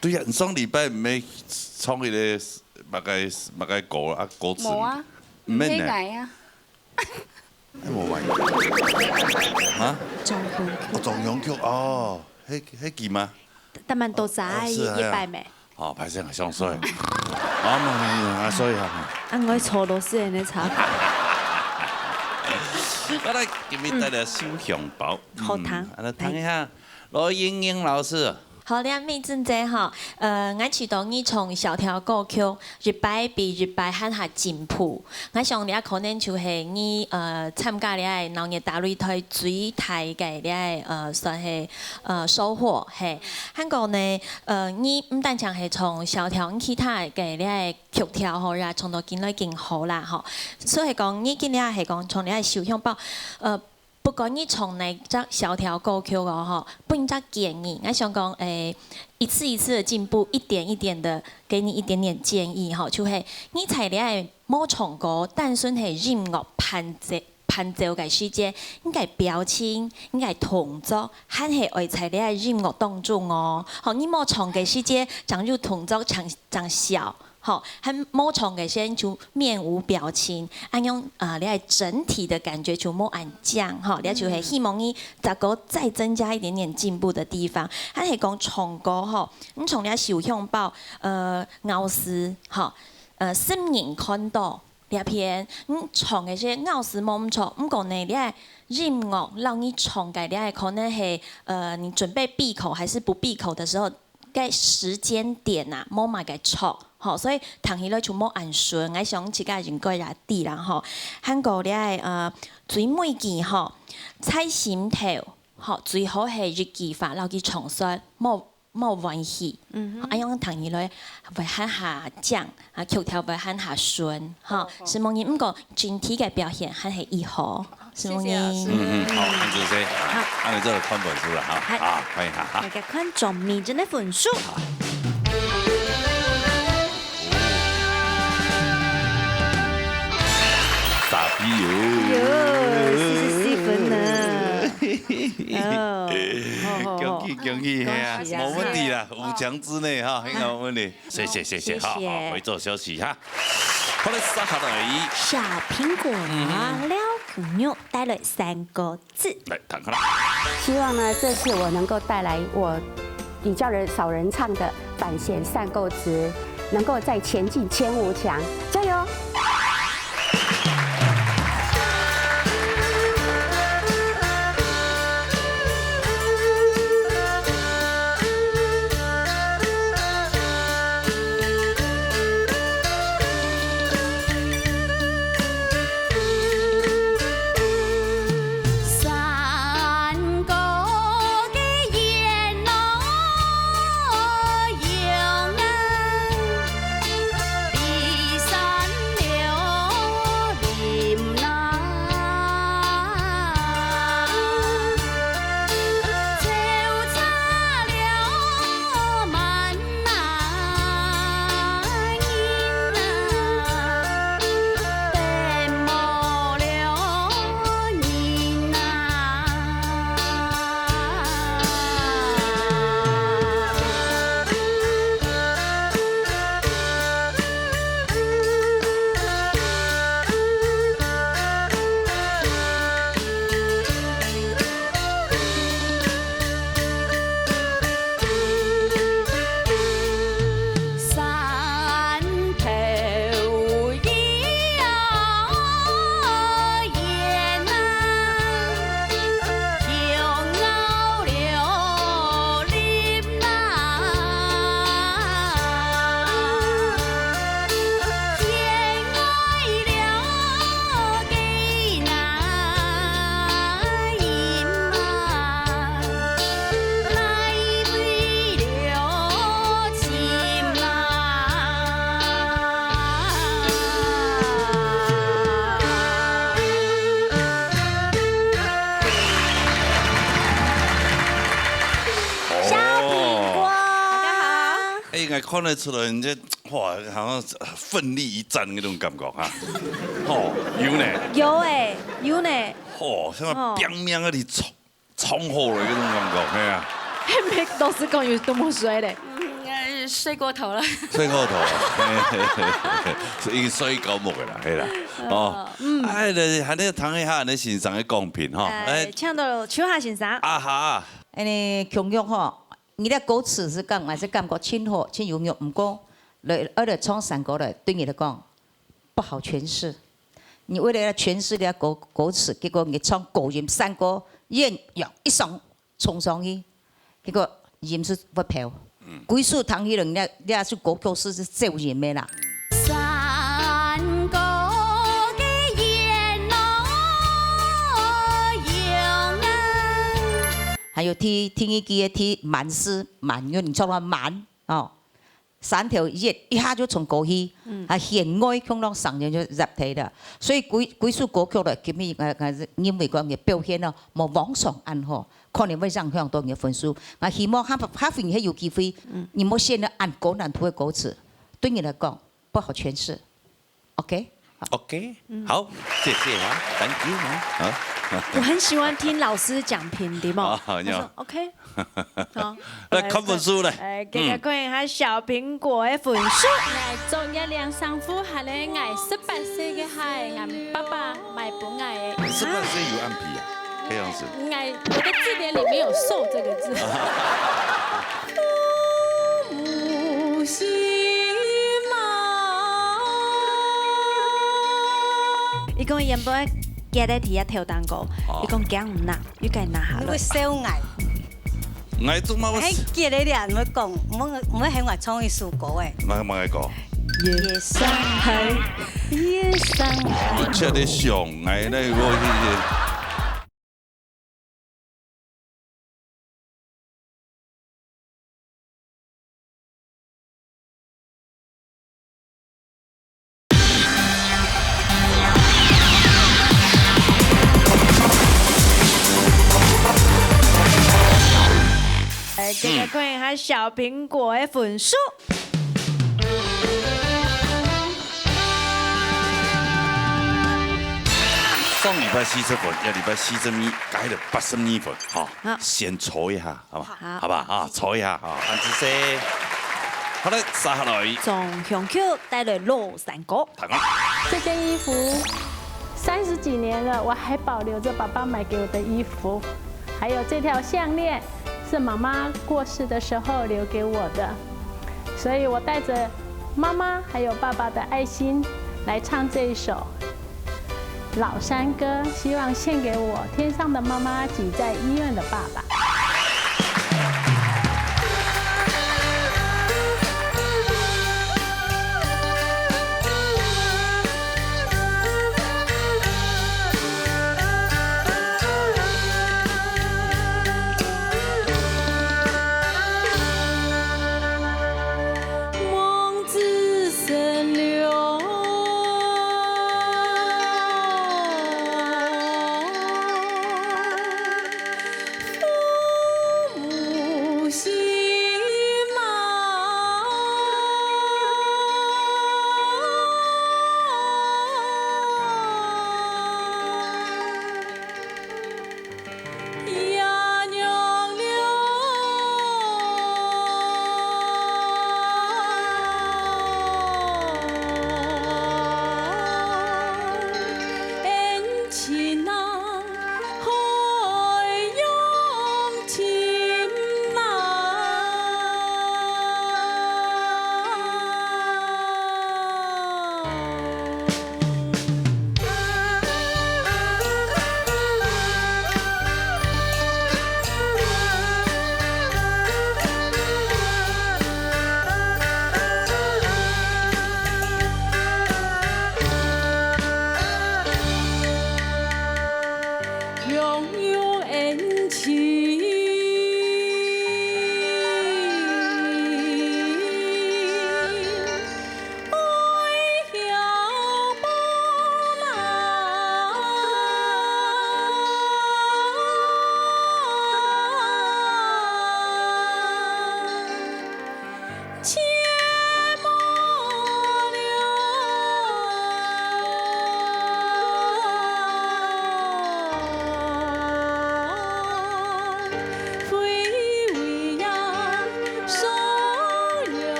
對啊，你上禮拜毋係唱一個麼个，麼个歌啊，歌詞？無啊，毋係呢。毋係𠊎啊。 哎，無買。啊？哦，中央曲哦，係，係佢嗎？但蠻多謝哦，係啊，一百咩？哦，歹勢啊，上水。哦，毋，毋，毋，啊，所以啊。啊，𠊎坐老師个呢差。好來，今日帶來小香包。好聽。嗯，啊，來聽一下，羅英英老師。好，你好，美珍姐吼，呃，𠊎試著你唱小調歌曲，一擺比一擺還較進步。𠊎想這可能就係你，呃，參加這个鬧熱大擂台最大个這个，呃，算係，呃，收穫，嘿。還過呢，呃，你毋單淨係唱小調，你其他个這个曲調吼，也唱到緊來緊好啦，吼。所以講，你今日係講唱這个小香包，呃，不管你唱哪隻小調歌曲哦，吼，分你隻建議，𠊎想講，誒，一次一次的進步，一點一點的給你一點點建議，吼，就係你在這个無唱歌，單純係音樂伴奏，伴奏个時節，你个表情，你个動作，還係愛在這个音樂當中哦。吼，你無唱个時節，正有動作，正，正笑。 吼，還無唱个時節就面無表情，恁樣，呃，你个整體的感覺就無恁靚，吼，你就係希望你再過再增加一點點進步的地方。還係講唱歌吼，你唱這小香包，呃，咬字，吼，呃，心人看到這片，你唱个時節咬字無毋著，毋過呢，你个音樂讓你唱个，你个可能係，呃，你準備閉口還是不閉口的時候， 該時間點啊，無麼个著，吼，所以聽起來就無恁順。𠊎想自家應該也知啦，吼。還過這个，呃，最尾句吼，在心頭，吼，最好係一句話，摎佢唱煞，莫，莫換氣。嗯哼。恁樣聽起來會還較靚，啊，曲調會還較順，吼。好，好。承蒙你，毋過整體个表現還係已好。 承蒙你。謝謝老師。嗯，嗯，好，恁仔細。好。恁仔細看分數了哈。嗨。啊，歡迎哈，哈。來看張美珍个分數。傻逼喲。喲，四十四分呢。哦，好，好，好。恭喜，恭喜，嘿啊，恭喜啊。無問題啦，五強之內哈，應該無問題。 謝謝，謝謝，謝謝。好，好，回座休息哈。好，來，接下來。小蘋果，嗯哼。廖古玉帶來山歌子。來，聽看啦。希望呢，這次我能夠帶來我比較人，少人唱的反弦山歌子，能夠再前進前五強，加油！小蘋果。大家好。哎，𠊎看得出來，你這，哇，好像奮力一戰那種感覺哈。吼，有呢。有欸，有呢。吼，像哦。拚命啊，你衝，衝好了那種感覺，嘿啊。還沒，老實講，有多麼衰嘞？嗯，呃，睡過頭了。睡過頭了，嘿，嘿，嘿，嘿，是已經睡高目的啦，嘿啦。哦，嗯。哎，來，還得談一下你先生的公平哈。哎，哎。請到秋霞先生。啊哈。哎，你共樣吼，你个歌詞係感，還係感覺盡好，盡有用，毋過來，愛來唱山歌來，對你來講，不好詮釋。你為了要詮釋你个歌，歌詞，結果你唱高音山歌，煙藥一上，衝上去，結果音係會飄。歸首聽起來，你，你這首歌曲係，係走音个啦。山歌个煙咯，用啊。還有第，第二句个第滿是滿，因為你唱到滿，哦。 山頭一，一下就衝過去，啊，弦外空中上面就入去了。所以歸，歸首歌曲了，今日，呃，呃，認為講你表現了，無往常恁好，可能會影響到你个分數。𠊎希望下，下回你還有機會，你莫選了恁高難度个歌詞，對你來講，不好詮釋。OK？ OK，好，謝謝啊，thank you啊，啊。我很喜歡聽老師講評，對嗎？啊，你好。他說，OK，好，來，看分數來。哎，給大家看一下小蘋果的分數。𠊎做月亮丈夫，還有𠊎十八歲个孩，𠊎爸爸買分𠊎个。十八歲有暗皮啊，這樣子。 應該我的字典裡面有"瘦"這個字。佢講原本夾在地下偷蛋糕，哦。佢講驚毋拿，又該拿下來。你會笑𠊎。𠊎做麼个？還夾在地下，你會講，我，我喊𠊎唱一首歌誒。麼个，麼个歌？夜上海，夜上海。你切得想𠊎那个。來，這個看一下小蘋果的分數。上禮拜四十分，這禮拜四十二，加了八十二分，哈，好。先搓一下。 好吧，好。好吧，啊，搓一下，啊，恁仔細。好了，接下來。張香秋帶來老山歌。大家。這件衣服三十幾年了，我還保留著爸爸買給我的衣服，還有這條項鏈是媽媽過世的時候留給我的，所以我帶著媽媽還有爸爸的愛心來唱這一首 老山歌，希望獻給我天上的媽媽及在醫院的爸爸。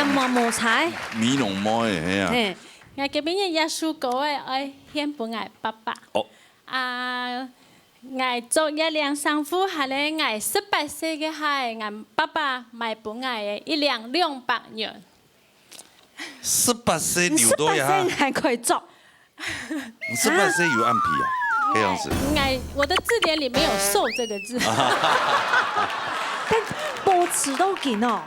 無，無差。美濃妹，嘿啊。嘿，𠊎今晡日這首歌仔，愛獻分𠊎爸爸。哦。啊，𠊎著這領衫褲，還係𠊎十八歲个時，𠊎爸爸買分𠊎个，一領兩百元。十八歲留到這下。你十八歲還可以著。 你十八歲有暗皮啊？這樣子。哎，我的字典裡沒有瘦這個字。但保持到今哦，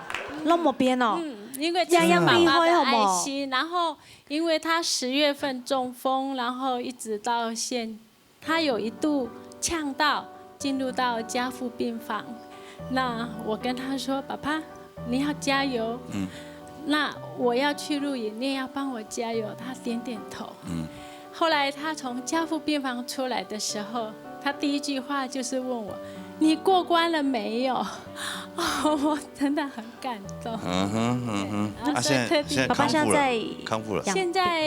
攏無變哦。嗯，因為這是媽媽的愛心，樣樣厲害，好無？然後因為他十月份中風，然後一直到現，他有一度嗆到，進入到加護病房。那我跟他說：「爸爸，你要加油。」嗯。「那我要去錄影，你也要幫我加油。」他點點頭。嗯。後來他從加護病房出來的時候，他第一句話就是問我：「你過關了沒有？」哦，我真的很感動。嗯哼，嗯哼。對，然後啊，現在，所以特地現在康復了，爸爸現在康復了。養現在，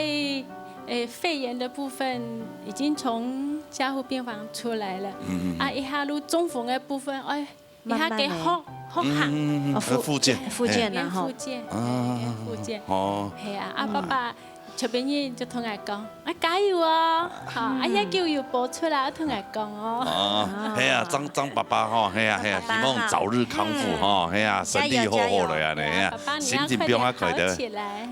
誒，肺炎的部分已經從加護病房出來了。嗯，嗯，嗯。啊，一下路中風的部分，哎， 慢慢來。一下佢好，好行。嗯，嗯，嗯，哦，復，呃，復健。復健啊，吼。復健，啊，對，復健。哦。係啊，啊，嗯。爸爸，小朋友就同𠊎講：「啊，加油哦！」好，啊，嗯。也叫有播出來，同𠊎講哦。哦，啊。係啊，張，張爸爸吼，係啊，係啊，爸爸哈。希望早日康復吼，嗯。係啊，身體好好的啊，加油，加油。係啊，係啊，爸爸，你要快點好起來。心情變較快的。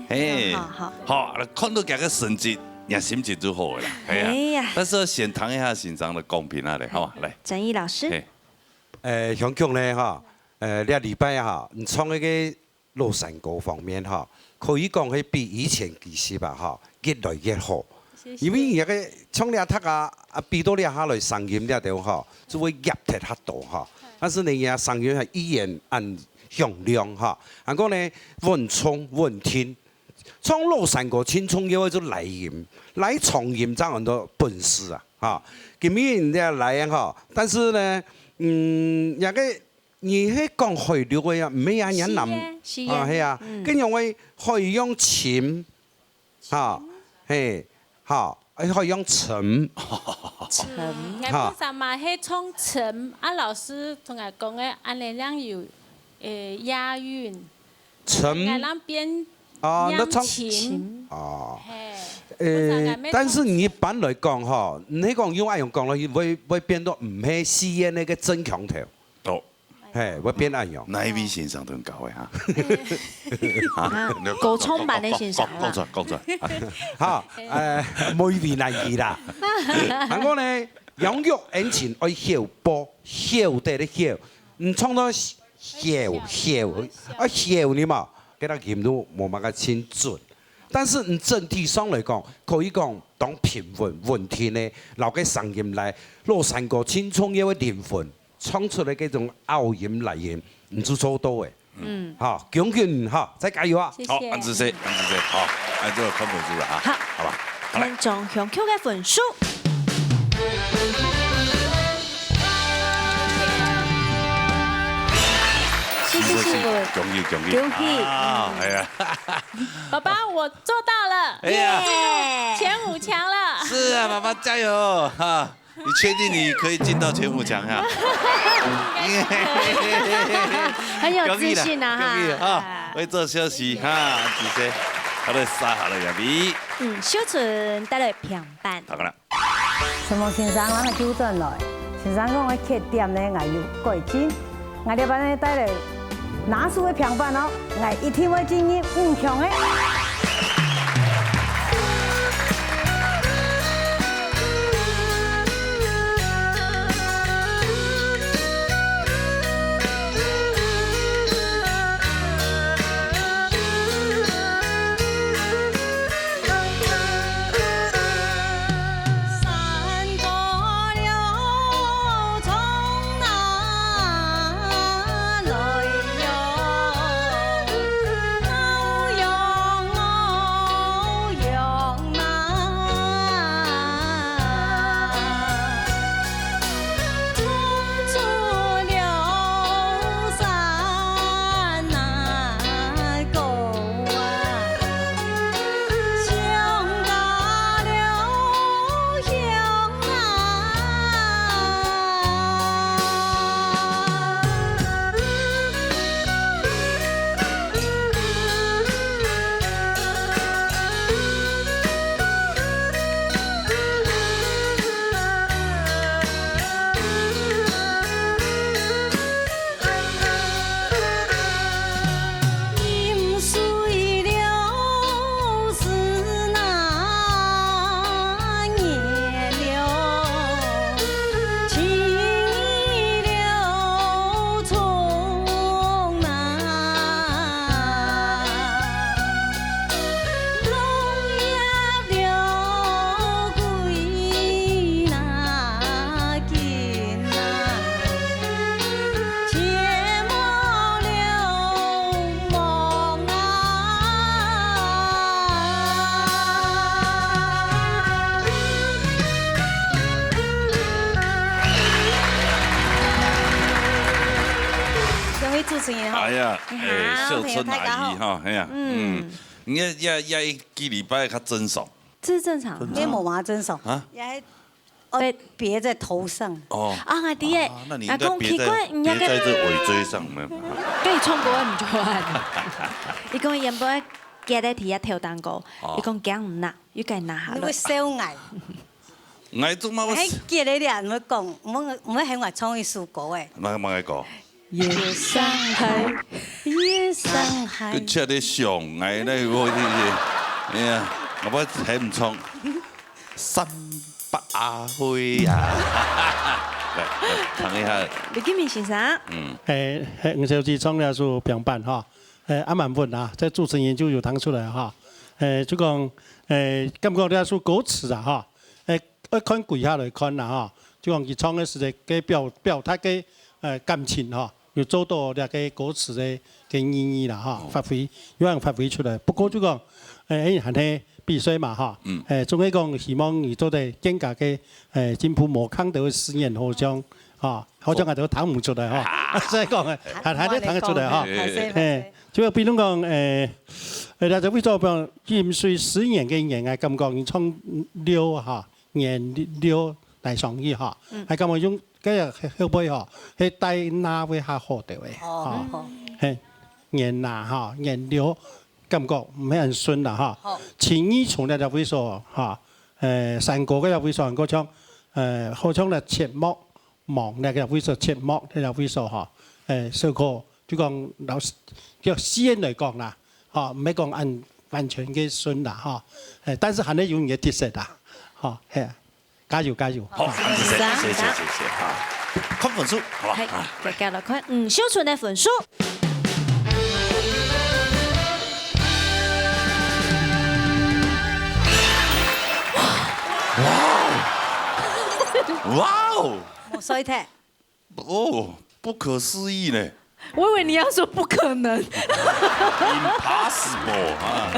係。好，好。好，看到這個成績，你心情就好了啦，係啊。係啊。但是先聽一下先生的講評啊嘞，好吧，來。陳毅老師。係。 呃，香香呢，哈，呃，這禮拜哈，你唱那個老山歌方面哈，可以講係比以前其實啊，哈，越來越好。謝謝。因為那個唱這讀啊，啊，比到這下來聲音這兜哈，就會壓忒較多哈。嗯。但是呢，也聲音還依然恁響亮哈。還過呢，穩唱穩聽， 唱老山歌盡重要个就來音，來長音正安到本事啊，哈。今晡日人家來音哈，但是呢，嗯，這個你係講海陸个呀，毋係啊，你南，係耶，係耶。啊，係啊，嗯。跟樣个海洋深，哈，係，哈，海洋深。深。嗯，𠊎哈。本身嘛係唱深，啊，老師同𠊎講个，恁呢樣有，誒，押韻。 沉。𠊎人變哦，那唱，揚琴。哦。嘿。呃，我常常没但是你一般來講吼，你講用恁樣講落去，會，會變到毋係四縣个正腔調。哦。嘿，會變恁樣。哪一位先生同教个哈？啊，高中班个先生啦。講，講出來，講出來。好，呃，每位難題啦。還過呢，楊玉恩情愛曉報，曉得个曉，你唱到曉，曉，啊，曉呢嘛？ 該个音都無麼个清準。但是你整體上來講，可以講當平穩、穩定个，摎該聲音來，老山歌盡重要个靈魂，唱出來該種拗音、來音，你就做到个。嗯。好，恭喜你哈，再加油啊！謝謝。好，恁仔細，恁仔細，好，恁仔細看分數了哈，好。好吧，好來。咱將香香个分數。 謝謝師傅。恭喜，恭喜。恭喜。啊，哎呀。爸爸，我做到了。哎呀。耶。前五強了。是啊，爸爸加油哈！你確定你可以進到前五強哈？應該是可以。很有自信啊，恭喜啦，哈。恭喜啊，哎。為做消息哈，直接，好了，殺好了，楊幂。嗯，秀春帶來評判。好了。 承蒙先生，𠊎救轉來。先生講个缺點呢，𠊎有改進。𠊎這擺呢帶來拿手个平板哦，𠊎一定會進入五強个。主持人哈。哎呀，你好，哎，小春阿姨哈，朋友，大家好。哎呀，嗯。嗯，你也，也，也一个禮拜較正常。這是正常的。正常。你無嘛正常。啊？也還，哦，對。別在頭上。哦。啊，𠊎知个。啊，那你應該別在，𠊎講奇怪，人家个，別在這尾椎上，沒有？跟你唱歌，你就會。佢講原本結个題也跳蛋糕，哦。佢講驚毋拿，又該拿下來。你會笑𠊎。 𠊎做麼个？還記得你還會講，毋好，毋好喊𠊎唱一首歌誒。麼个，麼个歌？夜上海，夜上海。佢切个上海那个，哎呀，𠊎毋喊毋唱。三八阿輝啊！來，來，唱一下。李金明先生。嗯。誒，誒，吳小姐唱了首《平板》哈，誒，還蠻穩啊，這主持人就有聽出來哈。誒，就講，誒，感覺這首歌詞啊哈，誒， 愛看歸下來看啦吼，就講佢唱个時節，个表，表達个，呃，感情吼，有做到這个歌詞个，个意義啦吼，哦。發揮，有人發揮出來。不過就講，誒，還係比賽嘛吼，嗯。誒，總係講希望佢做得更加个，誒，進步，無看到个詩言好像，吼，好像𠊎都聽毋出來吼。啊。所以講，誒，還，還係聽得出來吼。還係，還係。誒，就比如講，誒，誒，大家為做，比如飲水思源个源，𠊎感覺佢唱了吼， 原料來上去吼，嗯。還感覺用該个後背吼，係帶那位較好个吼。哦，好。嘿，原那吼，原料感覺毋係恁順啦吼。好。情義重了這位所吼，誒，山歌个這位所，還過像，誒，好像咧寂寞，望了這位所寂寞，這位所吼，誒，小可就講老師，叫詩人來講啦，吼，毋係講恁完全个順啦吼，誒，但是還係有你个特色啦，吼，嘿。 加油，加油！好，感謝，感謝，感謝，感謝，哈。看分數，好吧？係，啊。大家來看，嗯，小春个分數。哇哦！哇哦！無衰忒。 哦，不可思議呢。我以為你要說不可能。Impossible啊！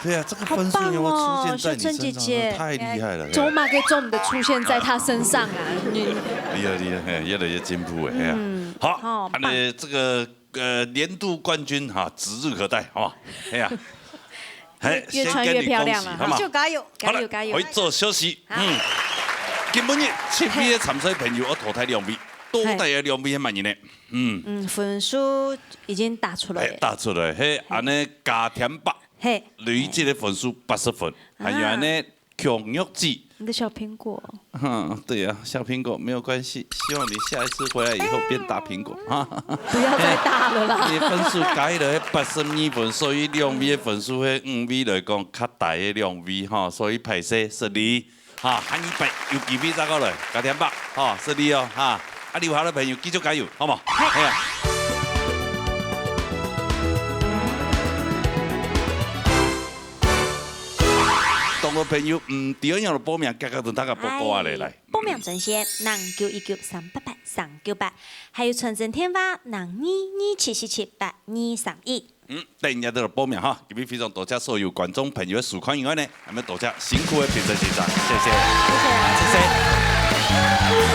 對啊，這個分數能夠出現在你身上，好棒哦，秀春姐姐。太厲害了。走馬跟鐘的出現在他身上啊，你。厲害，厲害，嘿，越來越進步了，嘿啊。嗯，好，好，恁呢，棒。這個，呃，年度冠軍哈，指日可待，好吧？哎呀，嘿，越，越穿越漂亮了，先跟你恭喜，好嗎？加油，加油，好了，加油。回座休息。好。嗯，今晡日七位个參賽朋友，𠊎淘汰兩位。 到底有兩位係麼人呢？嗯。嗯，分數已經打出來了。哎，打出來，嘿，恁呢加添八，嘿。累積个分數八十分，啊。還有恁呢，強弱子。你的小蘋果。嗯，對啊，小蘋果沒有關係，希望你下一次回來以後變大蘋果，哈。不要再大了啦。你分數加起來八十二分，所以兩位个分數，係五位來講較大个兩位，哈，所以敗勢失利。 哈，下二擺有機會再過來，加添八，哈，失利哦，哈。啊，留下个朋友繼續加油，好無？係啊。當多朋友毋知愛仰般報名，遽遽同大家報告啊，來，來。報名專線：零九一九三八八三九八，還有傳真電話：零二二七四七八二三一。 嗯，等一下就來報名哈。今日非常多謝所有觀眾朋友个收看以外呢，還有多謝辛苦个評審先生，謝謝。謝謝老師。謝謝。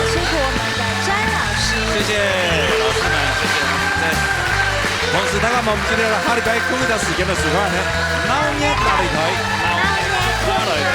辛苦我們的詹老師。謝謝老師們，謝謝，謝謝。同時，大家毋好毋記得了，下禮拜同一隻時間來收看呢，鬧熱大擂台，鬧熱大擂台。